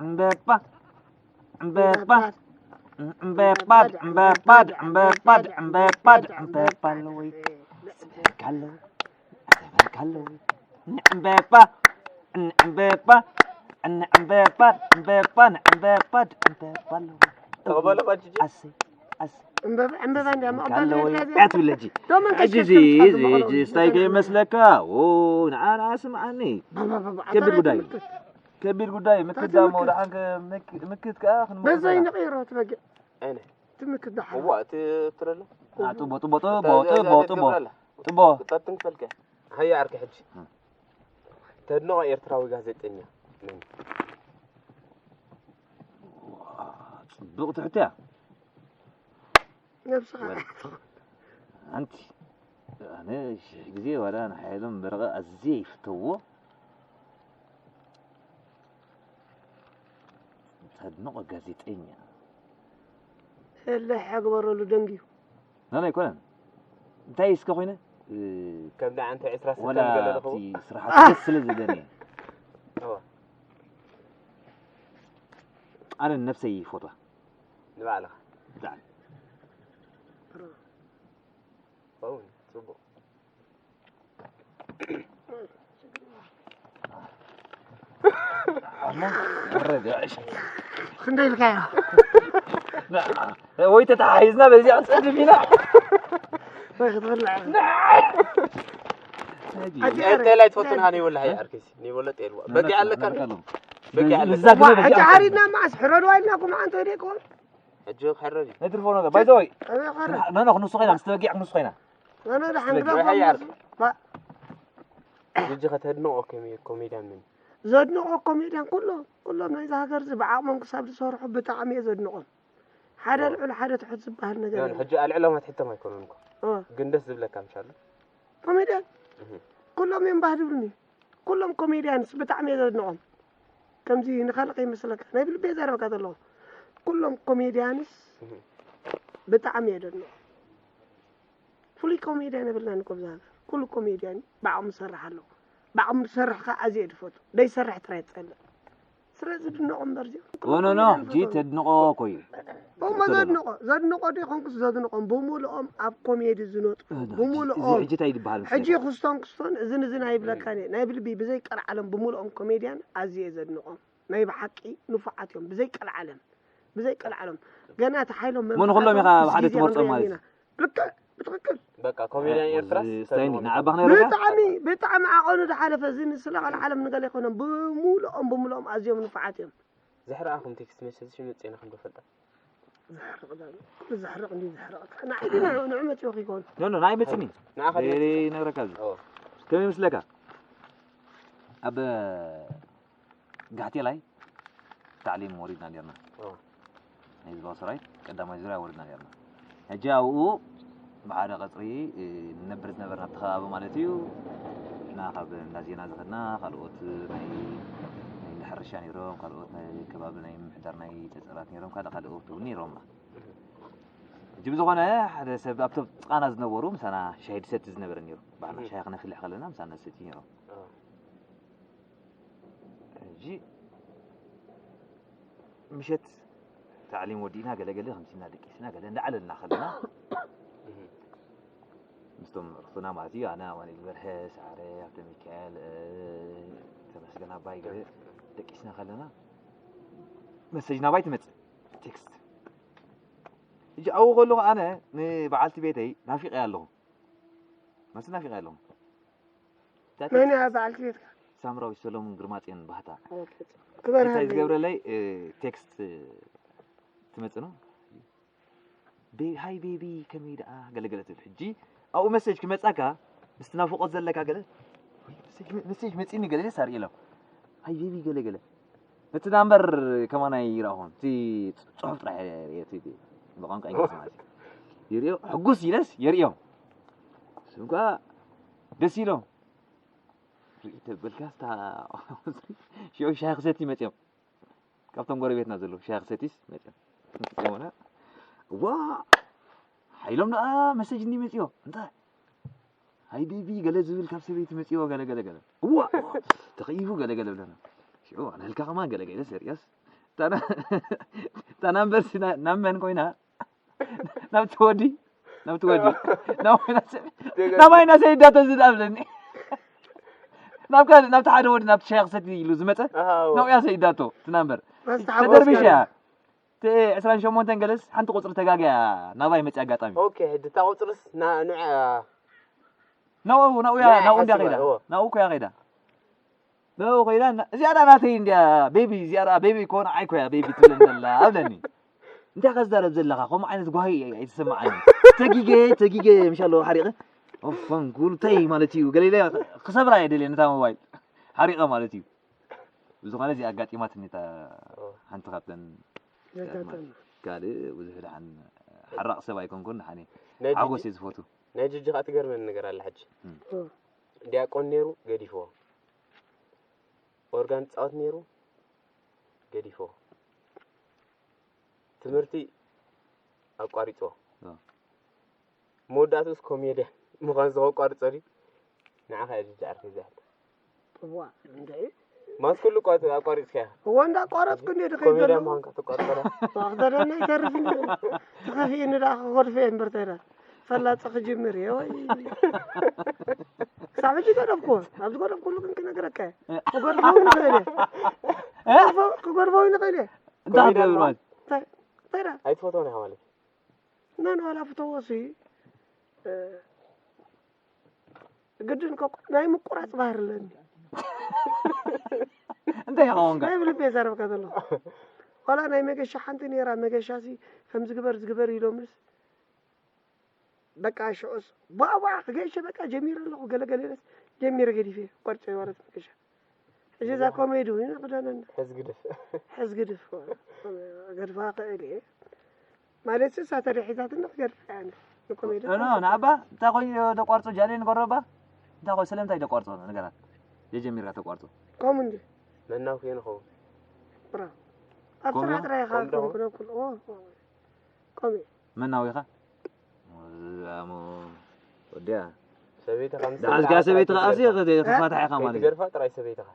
እምበባ እምበባ እምበባድ እምበባድ እምበባድ እምበባድ እምበባ ኣለወይ ኣተበካ ኣለወይ ኣተበካ ኣለወይ ንዕምበባ ንዕምበባ ንዕምበባ እምበባ ንዕምበባድ እምበባ ኣለወይ ተቐበለ ባጅጂ ኣሰይ ኣሰይ ዕምበባ ዕምበባ እንዲያ መቐበል ኣለወይ ቤት እያ ትብለጂ ዶመን ሕጂ እዚ እዚ እዚ ስታይ ከይመስለካ ዎ ንዓና ስምዓኒ ከቢድ ጉዳይ ከቢድ ጉዳይ ምክት ዳሞ ደሓን ምክት ከዓ በዘይ ክንመ ንቕይሮ ትበጊዕ ኣይነ ትምክት ደሓን እዋ እቲ ትረሎ ጥቦ ጥቦ ጥቦ ጥቦ ጥቦ ጥቦ ክጠጥን ክፈልከ ሃያ ዓርኪ ሕጂ ተድንቆ ኤርትራዊ ጋዜጠኛ መን ጽቡቕ ትሕትያ ነብስኻ ኣንቲ ኣነ ሽሕ ግዜ ዋላ ንሓይሎም በረቐ ኣዝየ ይፍተዎ ተድንቆ ጋዜጠኛ እለ ሕግበረሉ ደንግዩ ናና ኣይኮነን እንታይ እስከ ኮይነ ከምዚ ዓንተ ዕስራ ወላ ሰከንድ ገለ እቲ ዝኸውን ስራሓት ደስ ስለ ዝብለኒ እዋ ኣነ ነብሰይ ይፈትዋ ንባዕልኻ ብጣዕሚ ውን ጽቡቕ ኣሞ ረጋሽ ክንደይ ኢልካዮ ወይ ተተሓሒዝና በዚኣ ክንፀድም ኢና ወይ ክትበልዕ ጤል ጤል ኣይትፈቱን ሃኒ ወላ ሃይ ኣርኪስ ኒ ወላ ጤል ዋ በጊ ኣለካ በጊ ኣለካ ንዛ ግመ በዚኣ ሕጂ ሓሪድና መዓስ ሕረድዋ ኢልናኩም ዓንተ ወደ ይኮን ሕጂ ክሕረድ እዩ ነትርፎ ነገር ባይዘወይ ኣበይ ኸረ ነነ ክንሱ ኮይና ምስ ተበጊዕ ክንሱ ኮይና ኣነ ደሓን ወይ ሃይ ግዳ ኣርኪ ሕጂ ከተድንቆ ኮሜድያን ምን ዘድንቆ ኮሜድያን ኩሎም ኩሎም ናይዚ ሃገር እዚ ብዓቕሞም ክሳብ ዝሰርሑ ብጣዕሚ እየ ዘድንቆም ሓደ ልዑል ሓደ ትሑት ዝበሃል ነገር የለን። ሕጂ ኣልዕሎም ኣትሕቶም ኣይኮኑን እኮ እ፣ ግን ደስ ዝብለካ ምሻሉ ኮሜድያን እህ። ኩሎም እዮም ባህ ዝብሉኒ ኩሎም ኮሜድያንስ ብጣዕሚ እየ ዘድንቆም ከምዚ ንኻልእ ከይመስለካ ናይ ብልቤ ዘረበካ ዘለኹ ኩሎም ኮሜድያንስ እህ። ብጣዕሚ እየ ዘድንቆም ፍሉይ ኮሜድያን የብልናን እኮ ብዛ ሃገር ኩሉ ኮሜድያን ብዓቕሙ ዝሰርሕ ኣለዎ ብዓቕሙ ዝሰርሕ ከዓ ኣዝየ እየ ዝፈቱ ደይሰርሕ ጥራይ ዝፀልእ ስለዚ ድንቆ እምበር እዚኦም ኖ ኖ ኖ ጂ ተድንቆ ኮዩ እሞ ዘድንቆ ዘድንቆ ዶ ይኮንኩስ ዘድንቆም ብምልኦም ኣብ ኮሜዲ ዝነጥፉ ብምልኦም ሕጂ እንታይ ይበሃል ሕጂ ክስቶን ክስቶን እዝን እዝን ኣይብለካን እየ ናይ ብልቢ ብዘይ ቀልዓለም ብምልኦም ኮሜድያን ኣዝየ እየ ዘድንቆም ናይ ብሓቂ ንፉዓት እዮም ብዘይ ቀልዓለም ብዘይ ቀልዓለም ገና እቲ ሓይሎም ሞ ንኩሎም ኢኻ ብሓደ ትመርጾም ማለት እዩ ልክዕ ብትክክል በቃ ኮሜድያን ኤርትራ ስታይኒ ንዓባ ክነግረካ ብጣዕሚ ብጣዕሚ ዓቐኑ ዝሓለፈ እዚ ንስለ ቀልዓለም ንገለ ይኮኖም ብምልኦም ብምልኦም ኣዝዮም ንፉዓት እዮም ዝሕረኣኹም ቴክስት መሰጅ መፅእና ክንዶ ፈልጣ ዘሕርቕ ዳ-፣ ኩሉ ዘሕርቕ እንዲ ዘሕርቕ። ንዓይ ግን ንዑ መጺኡ ከይኮን። ኖ፣ ኖ፣ ናይ መጽኒ። ንዓኻ ድመጽእ። ይነግረካ እዚ። ኦ። ከመይ ይመስለካ? ኣብ ጋሕቴላይ ታዕሊም ወሪድና ኔርና። ኦ። ናይ ህዝባዊ ሰራዊት ቀዳማይ ዙርያ ወሪድና ኔርና። ሕጂ ኣብኡ ብሓደ ቀጽሪ፣ እ፣ ንነብር ዝነበርና ኣብቲ ከባቢ ማለት እዩ። ንሕና ካብ እንዳ ዜና ዝኸድና፣ ካልኦት ናይ፣ ናይ እንዳ ሕርሻ ነይሮም፣ ካልኦት ናይ ከባቢ ናይ ምምሕዳር ናይ ጸጸራት ነይሮም፣ ካልእ ካልእ ወፍቲ እውን ነይሮምና። ሕጂ ብዝኾነ ሓደ ሰብ ኣብቶም ጥቓና ዝነበሩ ምሳና ሻሂ ዝሰቲ ዝነበረ ነይሩ። ባዕልና እህ። ሻሂ ክነፍልሕ ከለና ምሳና ዝሰቲ ነይሮም። ኦ። ሕጂ ምሸት ታዕሊም ወዲእና ገለገለ ከምሲና ደቂስና ገለ እንዳዓለልና ከለና እህ። ምስቶም ርኽብና ማለት እዩ፣ ኣነ ኣማኑኤል በርሀ፣ ሰዓረ፣ ሃብተ ሚካኤል፣ እ፣ ተመስገን ኣባይ ገለ ደቂስና ከለና መሰጅ ናባይ ትመጽእ ቴክስት። ሕጂ ኣብኡ ከለኹ ኣነ ንበዓልቲ ቤተይ ናፊቐያ ኣለኹ። መሲ ናፊቐያ ኣለኹ። እታ መን እያ ቴክስት በዓልቲ ቤትካ? ሳምራዊት ሰሎሙን ግርማጽዮን ባህታ። ኦኬ። እንታይ ክበርሃለይ። ዝገብረለይ፣ እ፣ ቴክስት ትመጽእ ነው። ቤ-፣ ሃይ ቤቢ ከመይ ደኣ ገለገለ ትብል። ሕጂ ኣብኡ መሴጅ ክመጻካ ምስቲ ናፍቖት ዘለካ ገለ፣ ወይ መሴጅ መ-፣ መሴጅ መጺኒ ገለ ኢለስ ኣርእየ ኢሎም። ሃይ ቤቢ ገለገለ። ነቲ ናምበር ከማን ኣይረኣኹን። እቲ ጽሑፍ ጥራሕ እየ ርእየ፣ እቲ ብቋንቋ እንግሊዝ ማለት እዩ። ይርእዮ፣ ሕጉስ ኢለስ የርእዮም። እሶም ከኣ ደስ ኢሎም። ርኢ ተበልካ ስታ-፣ ሽዑ ሻሂ ክሰቲ መጺኦም። ካብቶም ጎረቤትና ዘለዉ ሻሂ ክሰቲስ መጺኦም። መጺኦምና፣ "ዋ! ሓይሎም ደኣ መሰጅ እንዲ መጺኦ። እንታይ? ሃይ ቤቢ ገለ ዝብል ካብ ሰበይቲ መጺኦ ገለ ገለ ገለ። እዋ! ተኸኢቡ ገለ ገለ" ብለና። ሽዑ ኣነ ህልካ ከማን ገለ ገለ ሰሪያስ። ታና-፣ ታና እምበርሲ ና-፣ ናብ መን ኮይና? ናብቲ ወዲ፣ ናብቲ ወዲ። ናብ ናባይ ናሰ-፣ ናባይ ናሰይዳቶ ዝድኣ ብለኒ። ናብ ካልእ፣ ናብቲ ሓደ ወዲ፣ ናብቲ ሻሂ ክሰቲ ኢሉ ዝመጸ፣ ኣሃ፣ እዎ። ናብኡ እያ ሰይዳቶ፣ እቲ ናምበር። ናስቲ ሓጎስ ተደርቢሽ እያ። ጋር። እቲ ዕስራን ሸሞንተን ገለስ ሓንቲ ቁጽሪ ተጋግያ ናባይ መጽያ ኣጋጣሚ። ኦኬ፣ ሕጂ እታ ቁጽርስ ና-፣ ንዕ-፣ ናብኡ፣ ናብኡ እያ፣ ናይ ናብኡ እንድያ ሓሲባ፣ ከይዳ። እዎ። ናብኡ እኮ እያ ከይዳ። ናብኡ ከይዳ፣ እና-፣ እዚኣ ደኣ ናተይ እንድያ፣ ቤቢ፣ እዚኣ ደኣ ቤቢ እኮ ንዓይ እኮ እያ ቤቢ ትብለኒ ዘላ፣ ኣብለኒ። እንታይ ኢኻ ዝዛረብ ዘለኻ? ከምኡ ዓይነት ጓሂ ኣይተሰምዓንን። ተጊገ፣ ተጊገ፣ ምሻሎ ሓሪቐ። ኦፈን፣ ጉልተይ ማለት እዩ። ገለ ኢለ ክሰብራ እየ ደልየ ነታ ሞባይል። ሓሪቐ ማለት እዩ። ብዝኾነ እዚኣ ኣጋጢማትኒ እታ ኦ። ሓንቲ ካብተን ዘጋጠመ። ካልእ ብዙሕ ደሓን ሓራቕ ሰብ ኣይኮንኩን፣ ደሓን እየ። ናይ ሓጎስ ጂጂ፣ እየ ዝፈቱ። ናይ ጂጂ ኸኣ ትገርመኒ ነገር ኣላ ሕጂ። እም። ኦ። ዲያቆን ነይሩ፣ ገዲፍዎ። ኦርጋን ትጻወት ነይሩ፣ ገዲፍዎ። ትምህርቲ ኣቋሪጽዎ። ኦ። መወዳእትኡስ ኮሜድያን ምዃን ዘቋርጾ ድዩ? ንዓኻ እያ ጅጅ ዓርከይ እዚኣ ሕቶ። እዋ፣ እንድዒ። ማስ ኩሉ ቋ-፣ ኣቋሪጽካያ? እዋ፣ እንዳቋረጽኩ እንድየ ድኸይድ ኮሜድያን ዘለኹ። ምዃንካ ተቋርጾ ዶ? ዋኽ፣ ተደና ይተርፍ እንጂ። ተኸፊእኒ ደኣ ክጎድፈ እየ እምበር ተዳ። ፈላጸ ክጅምር እየ፣ ወይ። ክሳብ ሕጂ ገደፍኩዎ። ኣብ ዝገደፍኩሉ ግን ክነግረካ እየ። ክጎድፈው ንኽእል እየ። እ? ክጎድፈው፣ ክጎድፈው ንኽእል እየ። እንታይ ኮሜድያን ክትገብር ምዃን? ማለት? እንታይ፣ እንታይ ደኣ? ኣይትፈትዎን ኢኻ ማለት እዩ። መን ዋላ ፍተዎ ሲ፣ እ፣ ግድን ከ ናይ ምቁራጽ ባህሪ ኣለኒ። እንታይ ይኸውን ከ? ናይ ብልቢ እየ ዛረብካ ዘለኹ። ዋላ ናይ መገሻ ሓንቲ ነይራ፣ መገሻ ሲ ከምዚ ግበር ዝግበር ኢሎምስ፣ በቃ ሽዑስ ቧዕ ቧዕ ክገይሸ በቃ ጀሚረ ኣለኹ፣ ገለ ገለ ኢለስ ጀሚረ ገዲፈ፣ ቆርጨ ማለት መገሻ። ሕጂ እዛ ኮሜዲ እውን ክዳነና። ሕዝ ግድፍ። ሕዝ ግድፍ። ገድፋ ክእል እየ። ማለት እሳ ተደሒዛትና ክገድፋ እያ። ንኮሜዲ ኖ፣ ኖ፣ ንኣባ፣ እንታይ ኮይኑ ደቋርጾ ጃሌ ንገሮ ኣባ? እንታይ ኮ-፣ ስለምንታይ ደቋርጾ ነገራት? የጀሚርካ ተቋርጾ። ከምኡ እንዲ። መናው ኮይኑ ኸውን። ብራ። ኣብ ኮምዶ? ስራሕ ጥራይ ኢኻ ኮምዶ? ኮንኩ ነኩል። ኦ፣ ኦ። ከምኡ እዩ። መናዊኻ? ኣሞ ወዲያ። ሰበይትኻ ምስ ደሓዝካ ሰበይትኻ ኣስየ ክፋታሕ ኢኻ ማለት እዩ። ከይትገድፋ ጥራይ ሰበይትኻ።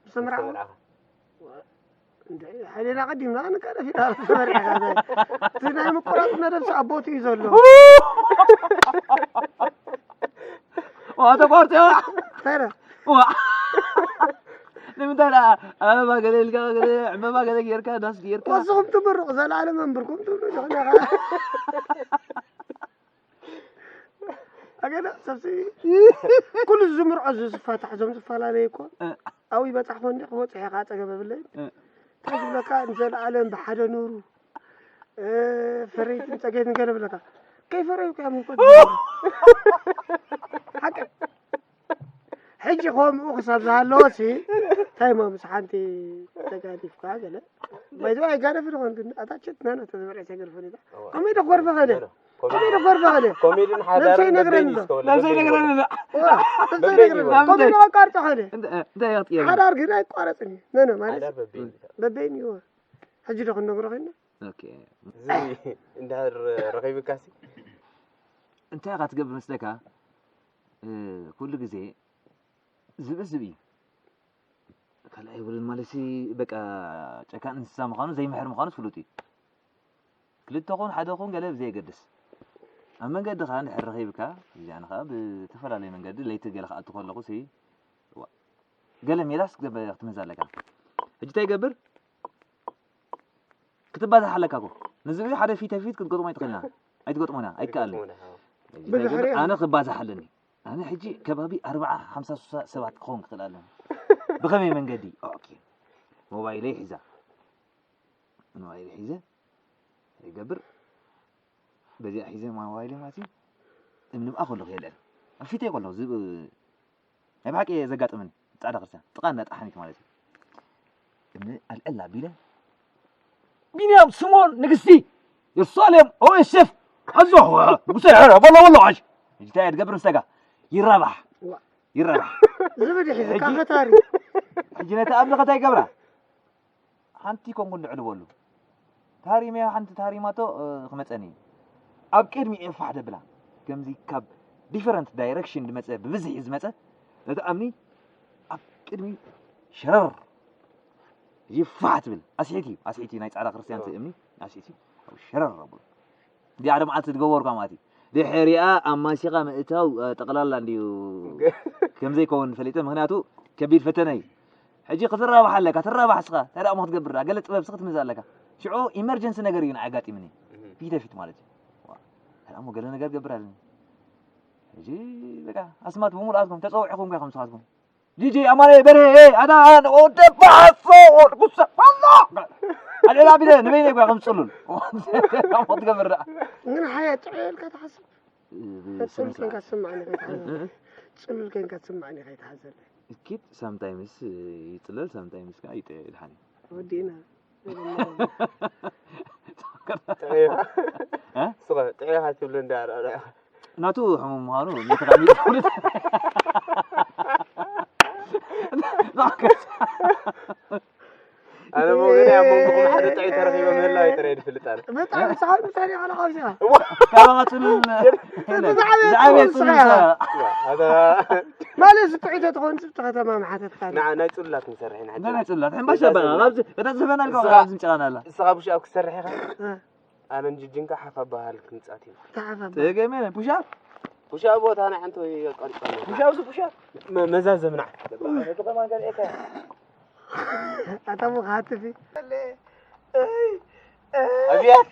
ምስ ተመርዓኻ? ምስ ተመርዓኻ። እንደ ሓይሌና ቀዲምና ንቀደፍ ኢና ምስ ተመርዓኻ። እቲ ናይ ምቁራጽ መደብ ኣብ ቦትኡ እዩ ዘሎ። ዋ፣ ተቋርጸ፣ ዋ። እንታይ ደኣ? ዋ። ንምንታይ ደኣ ኣበባ ገለ ኢልካ፣ ገለ ዕምበባ ገለ ጌርካ፣ ዳስ ጌርካ? ወስኹም ትምርቑ፣ ዘላለም ኣንብርኩም ትብሉ ዲኹም ኢኻ። ኣገዳ ሰብሲ ኩሉ ዝምርዖ ዝፋታሕ፣ እዞም ዝፈላለዩ እኮ እ። ኣብኡ ይበጻሕ ኮን ክበጽሕ ኢኻ፣ ጸገም የብለይን። እ። እንታይ ዝብለካ፣ ንዘለኣለም ብሓደ ኑሩ። እ፣ ፈረይትን ጸገይትን ገለ ብለካ። ከይፈረዩ ከ ምንቆ። ሓቂ። ሕጂ ከምኡ ክሳብ ዝሃለወ ሲ፣ እንታይ እሞ ምስ ሓንቲ ተጋዲፍካ ገለ። ባይ ዘ ወይ ኣይጋደፍን ይኾን ግን፣ ኣታ ችት ናና ተዝበልዐ ሰገር ፈሊጣ። እዋ። ከመይ ዶ ክጎርበ ኸደ? ኖ፣ ኖ። ከመይ ዶ ክጎርበ ኸደ? ኮሜድን ሓዳርን ነብሰይ ነግረኒ በበይን ዶ? እስከ ወላ ነብሰይ በበይን ነግረኒ ወላ። ዶ? እዋ፣ ነብሰይ በበይን ነግረኒ። ይወላ። ኮመይ ዶ ኣቋርጾ ኸደ? እንተ-፣ እንታይ ኣቕጥየሉ? ሓዳር ግን ኣይቋረጽን እዩ። ኖ፣ ኖ፣ ማለት ሓዳር በበይን እዩ። በበይን እዩ። ሕጂ ዶ ክንነግሮ ኸይና? ኦኬ። እዚ እንድሕር ረኺብካሲ? እንታይ ኢኻ ትገብር መስለካ? እ፣ ኩሉ ግዜ ዝብኢ ዝብኢ እዩ። ካልእ ኣይብሉን ማለትሲ፣ በቃ ጨካን እንስሳ ምዃኑ ዘይምሕር ምዃኑ ፍሉጥ እዩ። ክልተ ኹን ሓደ ኹን ገለ ብዘየገድስ፣ ኣብ መንገድኻ እንድሕር ረኺብካ፣ እዚኣን ኸኣ ብተፈላለየ መንገዲ ለይቲ ገለ ክኣቱ ከለኹ ሲ፣ ዋ፣ ገለ ሜላስ ክትመዝ ኣለካ። ሕጂ እንታይ ይገብር? ክትባዛሕ ኣለካ እኮ። ንዝብኢ ሓደ ፊት ፊት ክትገጥሞ ኣይትኽእልና። ኣይትገጥሞና፣ ኣይከኣልን። ኣይትገጥሞና፣ ኣዎ። እንታይ ይገብር? ብድሕሪኦም። ኣነ ክባዛሕ ኣለኒ። ኣነ ሕጂ ከባቢ ኣርብዓ፣ ሓምሳ፣ ስሳ ሰባት ክኸውን ክኽእል ኣለኒ። ብኸመይ መንገዲ? ኦኬ። ሞባይለይ ሒዛ። ሞባይለይ ሒዘ ይገብር። በዚኣ ሒዘ ሞባይለይ ማለት እዩ። እምኒ ብኣ ከለኹ የለን። ኣብ ፊተይ ከለኹ ዝብ-፣ ናይ ብሓቂ ዘጋጠመኒ ጻዕዳ ክርስትያን። ጥቓ እንዳ ጠሓኒት ማለት እዩ። እምኒ ኣልዕል ኣቢለ፣ ቢንያም፣ ስምኦን፣ ንግስቲ፣ የሩሳሌም፣ ኦኤስኤፍ፣ ኣዞ፣ ንጉሰ፣ በሎ፣ በሎ፣ ዓሽ። ሕጂ እንታይ እየ ትገብር ምስ ደጋ? ይራባሕ። ዋ። ይራባሕ። ዝብድ ሒዝካ ሕጂ፣ ኸታሪ። ሕጂ ነቲ እምኒ ኸታይ ይገብራ? ሓንቲ ኮንኩ እንድዕልበሉ። ታሪመዮ ሓንቲ ታሪማቶ፣ እ፣ ክመጸኒ እዩ። ኣብ ቅድሚ እየ ፋሕ ደብላ። ከምዚ ካብ ዲፈረንት ዳይረክሽን ዝመጸ፣ ብብዝሒ ዝመጸ፣ ነቲ እምኒ ኣብ ቅድሚ ሸረር ይፋሕ ትብል። ኣስሒት እዩ፣ ኣስሒት እዩ፣ ናይ ጻዕዳ ክርስትያን እቲ እምኒ፣ ኣስሒት እዩ። ኣብ ሸረር ኣብሉ። እዚኣ ሓደ መዓልቲ ዝገበርኳ ማለት እዩ። ድሕሪኣ ኣማሲኻ ምእታው፣ እ፣ ጠቕላላ እንድዩ ከም ዘይከውን ፈሊጠ፣ ምኽንያቱ ከቢድ ፈተነ እዩ። ሕጂ ክትራባሕ ኣለካ፣ ትራባሕ እስኻ፣ እንታይ ደኣ እሞ ክትገብር ደኣ? ገለ ጥበብ እስኻ ክትምዝ ኣለካ። ሽዑ ኢመርጀንሲ ነገር እዩ ንዓይ ኣጋጢምኒ። እህ። ፊት ለፊት ማለት እዩ። ዋ፣ እንታይ ደኣ እሞ ገለ ነገር ገብር ኣለኒ። ሕጂ በቃ ኣስማት ብምሉኣትኩም ተጸዊዕኹም እኳ ከም ንስኻትኩም። ጂጂ፣ ኣማረ፣ በርሄ፣ ኣታ፣ ወደ ባሶ፣ ወደ ጉሳ፣ ባሶ። ኣልዕል ኣቢለ ንበይነይ እኳ ከም ጽሉል። እንታይ ደኣ እሞ ክትገብር ደኣ? ግን ሓያ ጥዑይ ኢልካ ትሓስብ? እ፣ ጽሉል ብስነ ስርዓት። ኮንካ ትስምዓኒ ከይትሓዘለይ። እ፣ እ። ጽሉል ኮንካ ትስምዓኒ ከይትሓዘለይ። እኪት ሳምታይምስ ይጽለል፣ ሳምታይምስ ከኣ ይጥዕ ይድሓን እዩ። ወዲእና። ጥዑይ ኢኻ። እ? ስኸ፣ ጥዑይ ኢኻ ትብሎ እንዳ ኣርኣያ። ናቱ ሕሙም ምዃኑ ነቲ ካብ ይፍልጥ። ኣነ እሞ ገና ኣብ መንጎኹም ሓደ ጥዑይ ተረኺበ ምህላወይ ጥራይ ዝፍልጥ ኣነ። ብጣዕሚ ሰሓቢ ታሪኽ ኣነ ካብዚኣ። እዋ። ካባኻ ጽሉል ብዛዕባ የለን። ብዛዕባ ጽሉል ጽሉል ስኻ። ስኻ። እዋ፣ ኣታ ማለት እዚ ጥዑይ ተትኾን ጽብቲ ከተማ ምሓተትካ። ንዓ ናይ ጽሉላት ንሰርሕ ኢና ሕጂ። እንታይ ናይ ጽሉላት? ሕምባሻ በላ። ኣብዚ፣ እታ ዝፈናልካ ንስኻ፣ ኣብዚ ምጨቓና ኣላ። ንስኻ ቡሽ ኣብ ክትሰርሕ ኢኻ? እ። ኣነን ጅጅንካ ሓፍ ኣባሃል ክንጻት ኢና። ተሓፋባ። ተገመ ፑሽ ኣፕ? ፑሽ ኣፕ ቦታ ንዓንቶ የቋርጸና። ፑሽ ኣፕ፣ ፑሽ ኣፕ። መ-፣ መዛዘምና። ነቲ ከማን ገለ ኤካ። ኣታ ሞ ሃትፊ። ኣብያት።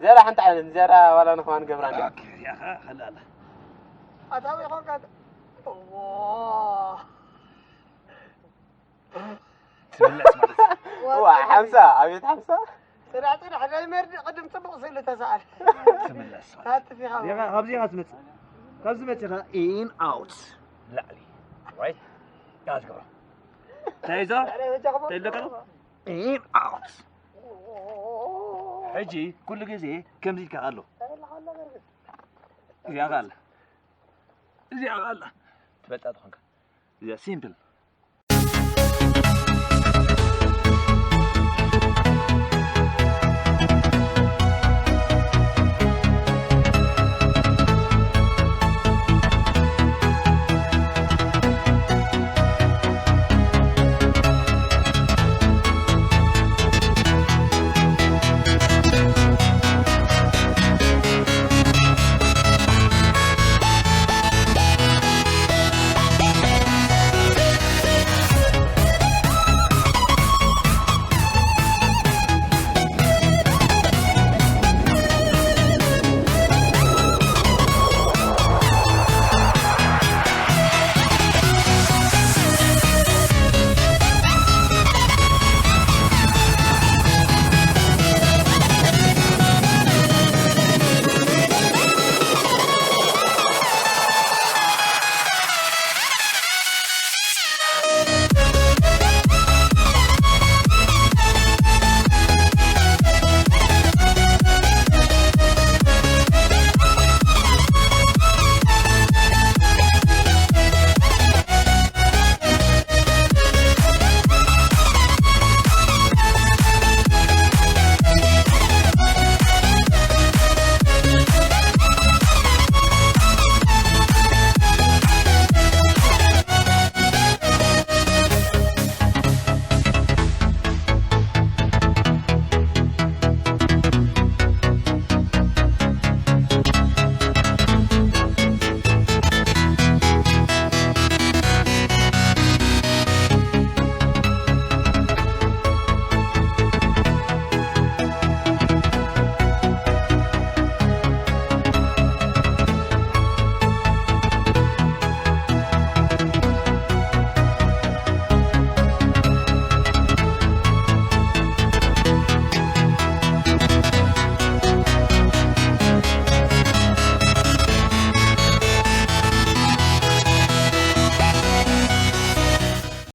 ዝያዳ ሓንቲ ዓይነት፣ ዝያዳ ዋላ ንኸማን ገብራ እንዲ። ኦኬ፣ ያኻ፣ ሓላላ። ኣታ ወይ ኾንካ። ዋ። ትምለስ ማለት እዩ። ዋ፣ ሓምሳ፣ ኣብያት ሓምሳ። ጽናሕ፣ ጽናሕ፣ ናይ መርድእ ቅድም ጽቡቕ ስእሊ ተሰኣል። ትምለስ ማለት እዩ። ሃትፊ ኻብ። ዜጋ፣ ካብዚ ኢኻ ትመጽእ። ካብዚ መጺኻ ኢን ኣውት። ላዕሊ። ራይት? ያዝ ግባ። ተይዞ? ላዕሊ በጃኹም። ተይዞ? ኢን ኣውት። ሕጂ ኩሉ ግዜ ከምዚ ኢልካ ኣሎ። እዚኣ ኸኣ ኣላ። እዚኣ ኸኣ ኣላ። ትፈልጣ ተኾንካ። እዚኣ ሲምፕል።